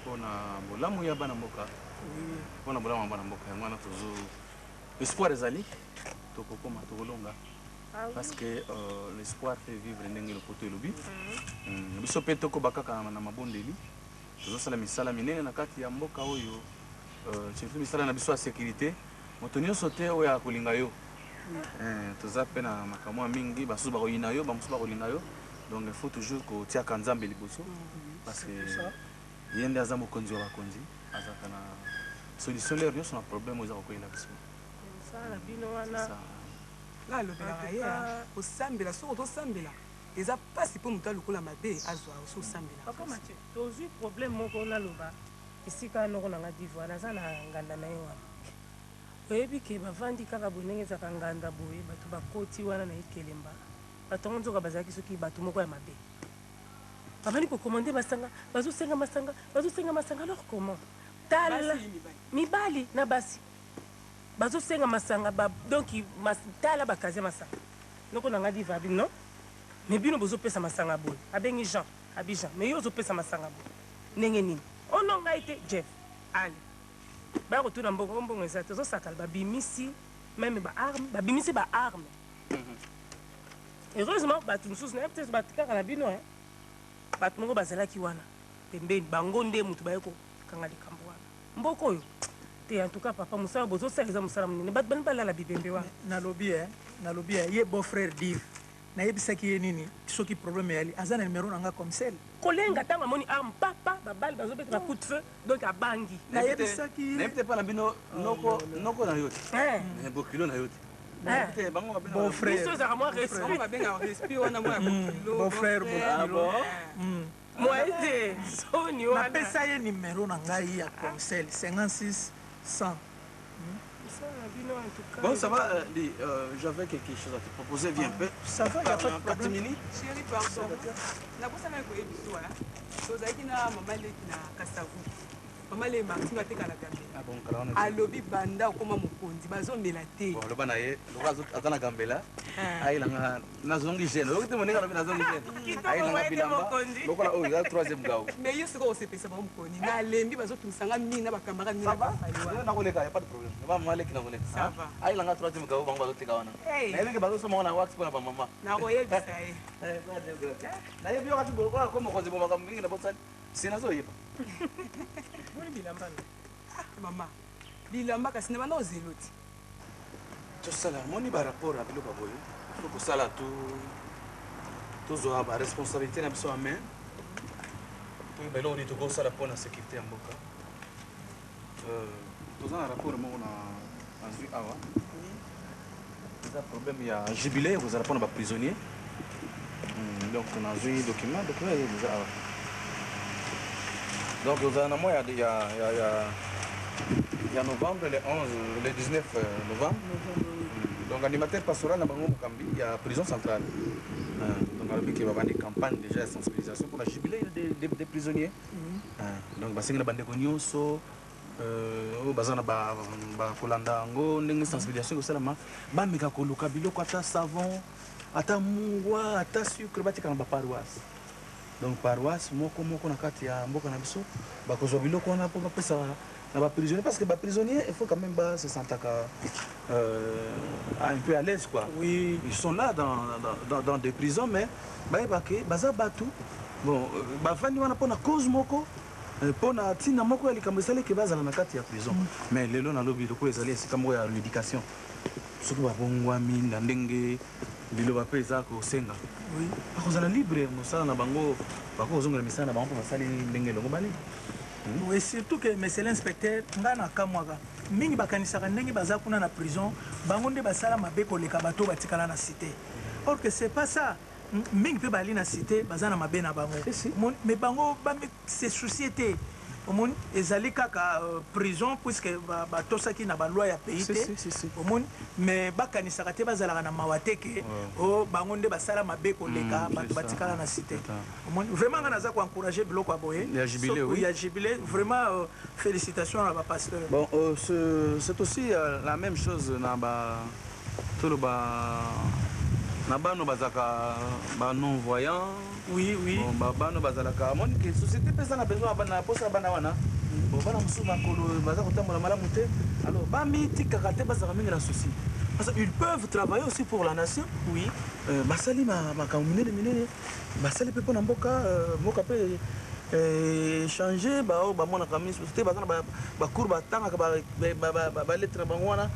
mpona bolamu ya bana mboka mpona bolamu ya bana mboka yango wana tozo espoir ezali tokokoma tokolonga Ah oui. parce que l'espoir fait vivre ndenge lopoto elobi. Biso mpe tokoba kaka na mabondeli tozosala misala minene na kati ya mboka oyo surtout misala na biso ya sécurité moto nyonso te oyo akolinga yo. Toza mpe na makambo ya mingi basusu bakoyina yo bamosusu bakolinga yo donc il faut toujours kotiaka nzambe liboso parce que ye nde aza mokonzi wa bakonzi azalaka na solution lere nyonso na problème oyo eza kokweyela biso. Mosala na bino wana. Nga alobelaka ye, ah, kosambela soki ozosambela. Eza pasi po moto alokola mabe azwa osi osambela. Papa Mathieu, tozui problème moko naloba esika noko na nga d'ivoire naza na nganda na ye wana oyebi ke bavandi kaka boye ndenge ezalaka nganda boye batu bakoti wana na ikelemba batu yango nzoka bazalaki soki batu moko ya mabe babandi ko commander masanga bazosenga masanga bazosenga masanga alors comment tala mibali na basi bazosenga masanga ba donc mas, tala ba casier masanga noko na nga diva abi non mais bino bozopesa masanga boye abengi Jean abi Jean mais yo ozopesa masanga boye ndenge nini oh non ngai te Jeff ale baya kotuna mbongo oh mbongo eza te ozosakala babimisi meme ba arme babimisi ba arme heureusement bato mosusu nayebi te bato kaka na bino hein bato moko bazalaki wana pembeni bango nde moto baye kokanga likambo wana mboka oyo te en tout cas papa mosala bozosala eza mosala monene bato bani balala bibembe wana. Nalobi eh nalobi eh ye beau frère Div nayebisaki ye nini soki problème eyali aza na numero na nga comme cell. Kolenga tango amoni arme pa pa ba balle bazo beta ba coup de feu donc abangi. Nayebisaki ye. Nayebi te epa na bino noko noko na yo te mais bokilo na yo te. Nayebi te bango babengaka Beau frère. Biso ezalaka mwa respect. Bango babengaka respect wana mwa ya bokilo. Beau frère bokilo. Moyen te soni wana. Napesa ye numero na ngai ya comcel 56 100. Bon, ça va, euh, dis, euh, j'avais quelque chose à te proposer, viens un peu. Ça va, y a pas de problème. minutes. Chérie, pardon. Nabosanaki koyebisa yo, hein. Tozalaki na mama leki na Kasavu. Mama leki Martine ateka na Gambela. Ah bon, kala wana. Alobi banda okoma mokonzi bazomela te. Bon, aloba na ye, lokola aza na Gambela, ayelanga nazongi jeune. Oyoki te moninga alobi nazongi jeune. Ayelanga bilamba lokola oyo eza troisième gao. Mais yo sikoyo osepelisa bango mokoni. Nalembi bazotungisa nga mingi na ba camarade mingi na ba fally wana. Nakoleka, ya pas de problème. Ba mama leki nakoleka. Ça va. Ayelanga troisième gao bango bazoteka wana. Nayebi ke bazosomba ngo na wax mpo na ba mama. Nakoyebisa ye. Nayebi yo kati lokola ko mokonzi bo makambo mingi na bosani. Si nazoyeba. Boni bilamba na. Ah mama, bilamba kasi na banda ozelo ti. Tosala moni ba rapport ya biloko ya boye faut kosala to tozwa ba responsabilité na biso en main toyeba eloko nini tokosala mpo na sécurité ya mboka euh, toza na rapport moko na nazwi awa eza problème ya jubilé ekozala mpo na baprisonnier hmm, donc nazwi document document eza deja awa donc ozala na mois ya, ya, ya, ya, ya novembre le 11 le 19 euh, novembre hmm, donc animateur pastoral na bango mokambi ya prison centrale euh, donc alobi ke babandi campagne déjà ya sensibilisation mpona jubilé des, des, des prisonniers mm. donc basengi na bandeko nyonso Euh, oyo baza na bakolanda yango ndenge sensibilisation ekosalama bameka koluka biloko ata savon ata mungwa ata sucre batika na baparoisse donc paroisse moko moko na kati ya mboka na biso bakozwa biloko wana mpo bapesa na baprisonnier parce que baprisonnier il faut quand même ba se sentaka euh, un peu à l'aise quoi oui. ils sont là dans, dans, dans, dans des prisons mais bayeba ke baza bato bon euh, bavandi wana mpo na cause moko Mpo na ntina moko ya likambo esali eke bazala na kati ya prison. Mais lelo na lobi lokola ezali esika moko ya reeducation, soki babongwami na ndenge liloba mpe eza kosenga, bakozala libre mosala na bango, bakoki kozongela misala na bango mpo basali ndenge elongobani. Oui, surtout que monsieur l'inspecteur, ngai nakamwaka mingi bakanisaka ndenge baza kuna na prison bango nde basala mabe koleka bato oyo batikala na cite or que c'est pas ça. Mingi pe bazali na cite baza na mabe na bango omoni mais bango ba se soucier te omoni ezali kaka prison puisque ba tosaki na ba loi ya pays te omoni mais ba kanisaka te bazalaka na mawa te ke oh bango nde basala mabe koleka batu batikala na cite omoni vraiment nga naza ko encourager biloko ya boye ya jubile vraiment felicitations na ba pasteurs. Bon c'est aussi la meme chose na ba Toloba na bana oyo bazalaka ba non voyant. Oui, oui. Bon, ba bana oyo bazalaka amoni ke société mpe eza na besoin ya bana posa ya bana wana. Bon, bana mosusu makolo baza kotambola malamu te. Alors bamitikaka te bazalaka mingi na souci. Parce qu'ils peuvent travailler aussi pour la nation. Oui. Euh, basali makambo minene minene, basali mpe mpo na mboka, euh, mboka mpe euh, changer baoyo bamonaka miso te baza na bacours batangaka balettre na bango wana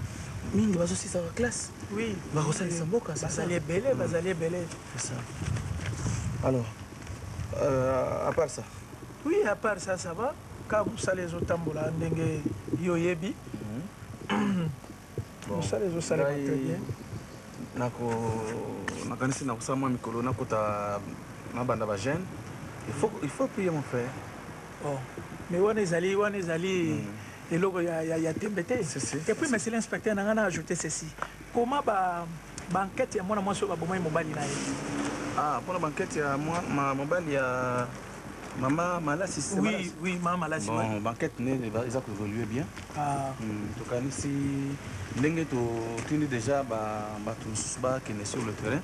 mingi bazosisa ba classe oui bakosalisa mboka bazali ebele bazali ebele c'est ça alors euh, à part ça oui à part ça ça va kaka mosala ezotambola ndenge yo oyebi mosala ezosalema très bien. Nako nakanisi nakosala mwa mikolo nakota nabanda ba jeune. Il faut prier mon frère. Oh. Mais wana ezali wana ezali eloko ya, ya, ya tembe te. Et puis monsieur l'inspecteur na nga na ajouter ceci. Comment ba ba enquête ya mwana mwasi oyo babomaki mobali na ye? Ah, mpona ba enquête ya mwa ma mobali ya mama Malasi, c'est Oui, Malasi? oui, mama Malasi. Bon, ouais. ba enquête ne eza ko évoluer bien. Ah. Tokanisi ndenge totindi déjà ba bato mosusu bakende sur le terrain.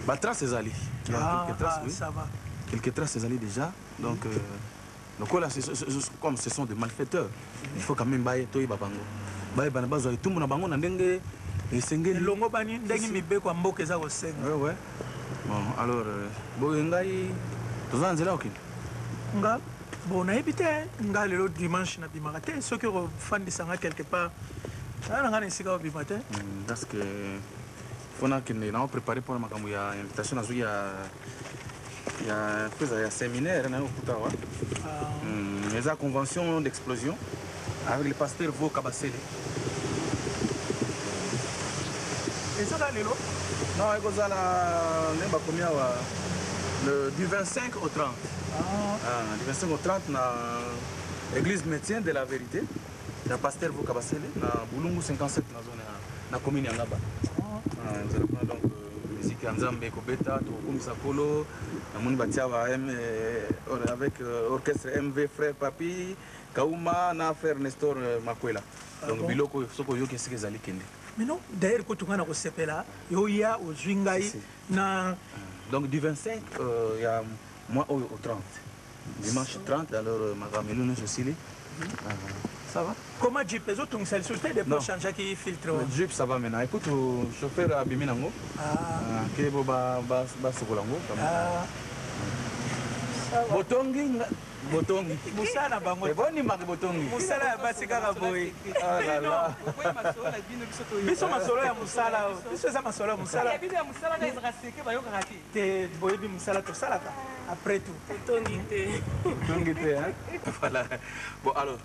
Ba traces ezali. Il y a Ah, quelques traces, ah, oui. ça va. Quelques traces ezali déjà. Donc lokola comme ce sont des malfaiteurs, il faut quand même baye toyeba bango. Bayebana bazwa etumbu na bango na ndenge esengeli. Elongo bani ndenge mibeko ya mboka eza kosenga. Ouais, ouais. Bon, alors boye ngai toza na nzela okende. Nga bon nayebi te nga lelo dimanche nabimaka te soki okofandisa nga quelque part aya na nga na esika obima te. Parce que faut nakende nao préparer mpona makambo ya invitation nazwi ya ya pesa ya séminaire nayo okuta awa. Eza convention d'explosion avec le pasteur Vo Kabasele. Ezaka lelo? Non, ekozala nde bakomi awa le du 25 au 30. Ah, du 25 au 30 na église médecin de la vérité ya pasteur Vo Kabasele na Bulungu 57 na zone ya na commune ya Ngaba. Ah, nzela kuna donc musique ya Nzambe ekobeta tokokumisa kolo namoni batia ba M avec orchestre MV frère Papi Kauma na frère Nestor Makwela. Ah Donc bon? biloko soki oyoki esika ezali kende. Mais non, d'ailleurs kutu nga na kosepela yo ya ozwi ngai na Donc du 25 ya mois oyo au 30. Dimanche 30 alors makambo eloni nyonso esili. Ça va? Comment jeep ezotongisa lisusu te depuis Non. ochangeaki filtre Le wana? jeep ça va maintenant. Écoute, chauffeur abimi nango. Ah. Ke bo ba ba basokola yango. Ah. Botongi nga botongi. Mosala na bango. Ebonimaka botongi. Mosala ya basi kaka boye. Ah là là. Biso masolo ya mosala, biso eza masolo ya mosala. Ya bino ya mosala na ezalaka seke bayokaka te. Te boyebi mosala tosalaka après tout. Botongi te. Botongi te, hein? Voilà. Bon alors,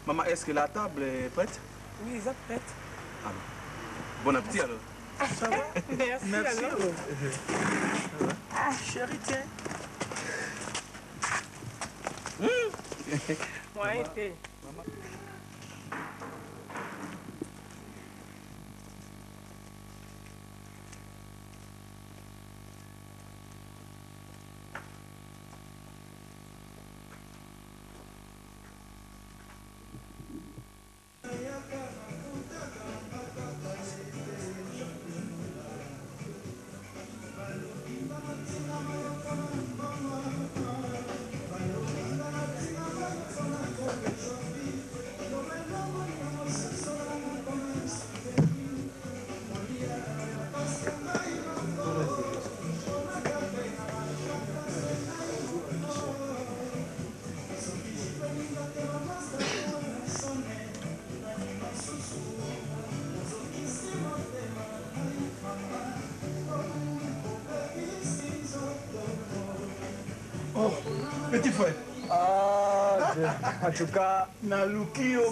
maman, est-ce que la table est prête? Oui, eza prête. Alors, bon appétit alors. Ça va? Merci. Merci. Alors. Ah, chérie, tiens. Moyen te. Oh, petit frère. Ah, en tout cas, naluki yo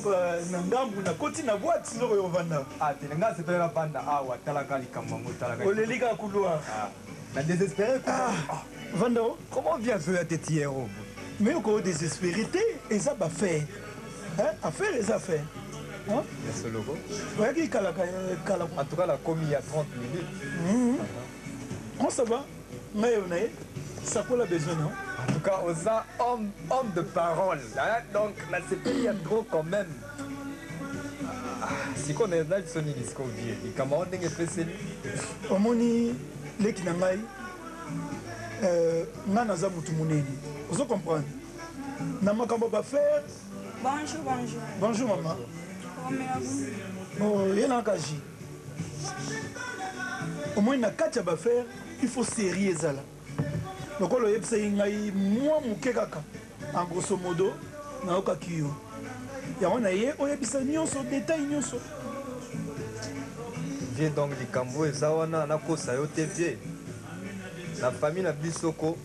na ngambu nakoti na boîte soko oyo ovanda. Ah, te nga sepela na vanda awa talaka likambo yango talaka. Oleli kaka couloir. Ah, na désespéré quoi. Ah, vanda o. Comment vient zoya te tiero? Mais oko désespéré te, eza ba affaire. Hein? Affaire eza affaire. Hein? Ya soloko. Oyaki kala kala. En tout cas, la komi il y a 30 minutes. Comment ça va? Ngai yo na ye. Sakola besoin non? En tout cas, oza homme, homme de parole. Hein? Donc, la CPI y a trop quand même. Ah, sikoyo na biso nini sikoyo vie likambo yango ndenge epeseli omoni leki na ngai ngai naza motu monene ozo comprendre na makambo bafaire. Bonjour, bonjour. Bonjour mama. Comment Ye naka ji omoni na kati ya bafaire il faut série ezala lokola oyebisaki ngai mwa moke kaka en grosso modo nayokaki yo yango na ye oyebisa nyonso detail nyonso. Vie donc likambo eza wana nakosa yo te vie na famille na biso ko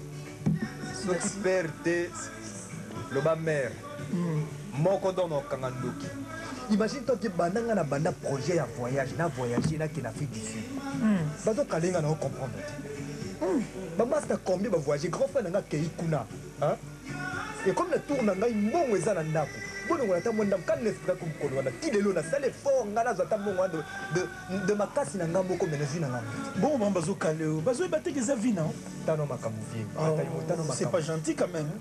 soki père te loba mare moko donc okanga ndoki. Imagine toi ke banda nga na banda projet ya voyage na voyage nakende Afrique du Sud. Bazokala nga na ocomprendre te. Bamasta combien bavoyage grand frère na nga akei kuna. Hein? Ekomi na tour na ngai mbongo eza na ndako. Bolongola ata mwa ndambo kani na esprit mokolo wana ti lelo nasala effort ngai nazwa ata mbongo wana de makasi na ngai moko mais nazwi na ngai. Bongo bango bazokale oyo bazoyeba te ke eza vie na tano makambo vie. Oh, c'est pas gentil quand même.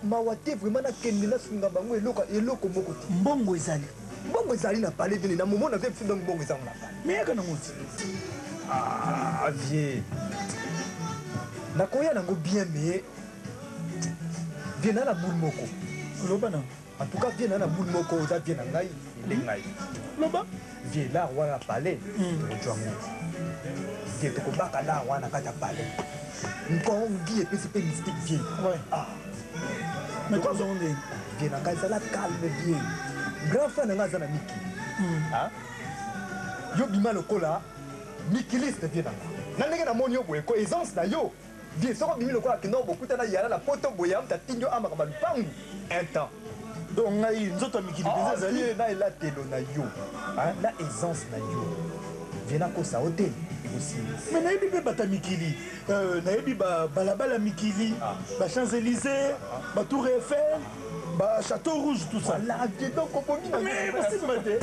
Mawa te vraiment nakende nasunga bango eloko eloko moko te. Mbongo ezali. Mbongo ezali na palais vene na moment nazo biso donc mbongo ezango na palais. Mais yaka nango ti. Ah vieux. Nakoya nango bien mais vieux na na boule moko. Loba na. En tout cas vieux na na boule moko oza vieux na ngai ele ngai. Loba. Vieux l'art wana na palais tokozwa yango. Vieux tokobaka l'art wana na kati ya palais. Nkongi epesi mpe mystique vieux. Ouais. Ah. Mais tozongo ndenge. Vieux na ngai ezala calme vieux. Grand frère na ngai aza na mikili. Ah? Yo bima lokola mikiliste vieux na ngai. Na ndenge namoni yo boye ko aisance na yo. Vieux soko bimi lokola kenda bokuta na yala na poto boye amuta atindi yo amaka balupangu un temps. Donc ngai nzoto ya mikili mpenza ezali. Vieux na elatelo na yo. Hein? Na aisance na yo. Vieux nakosa yo te ekosimba. Mais nayebi mpe bato ya mikili nayebi balabala ya mikili ba Champs Élysées ba Tour Eiffel ba Château Rouge tout ça. Voilà, vieux donc obomi na Mais ekosimba te.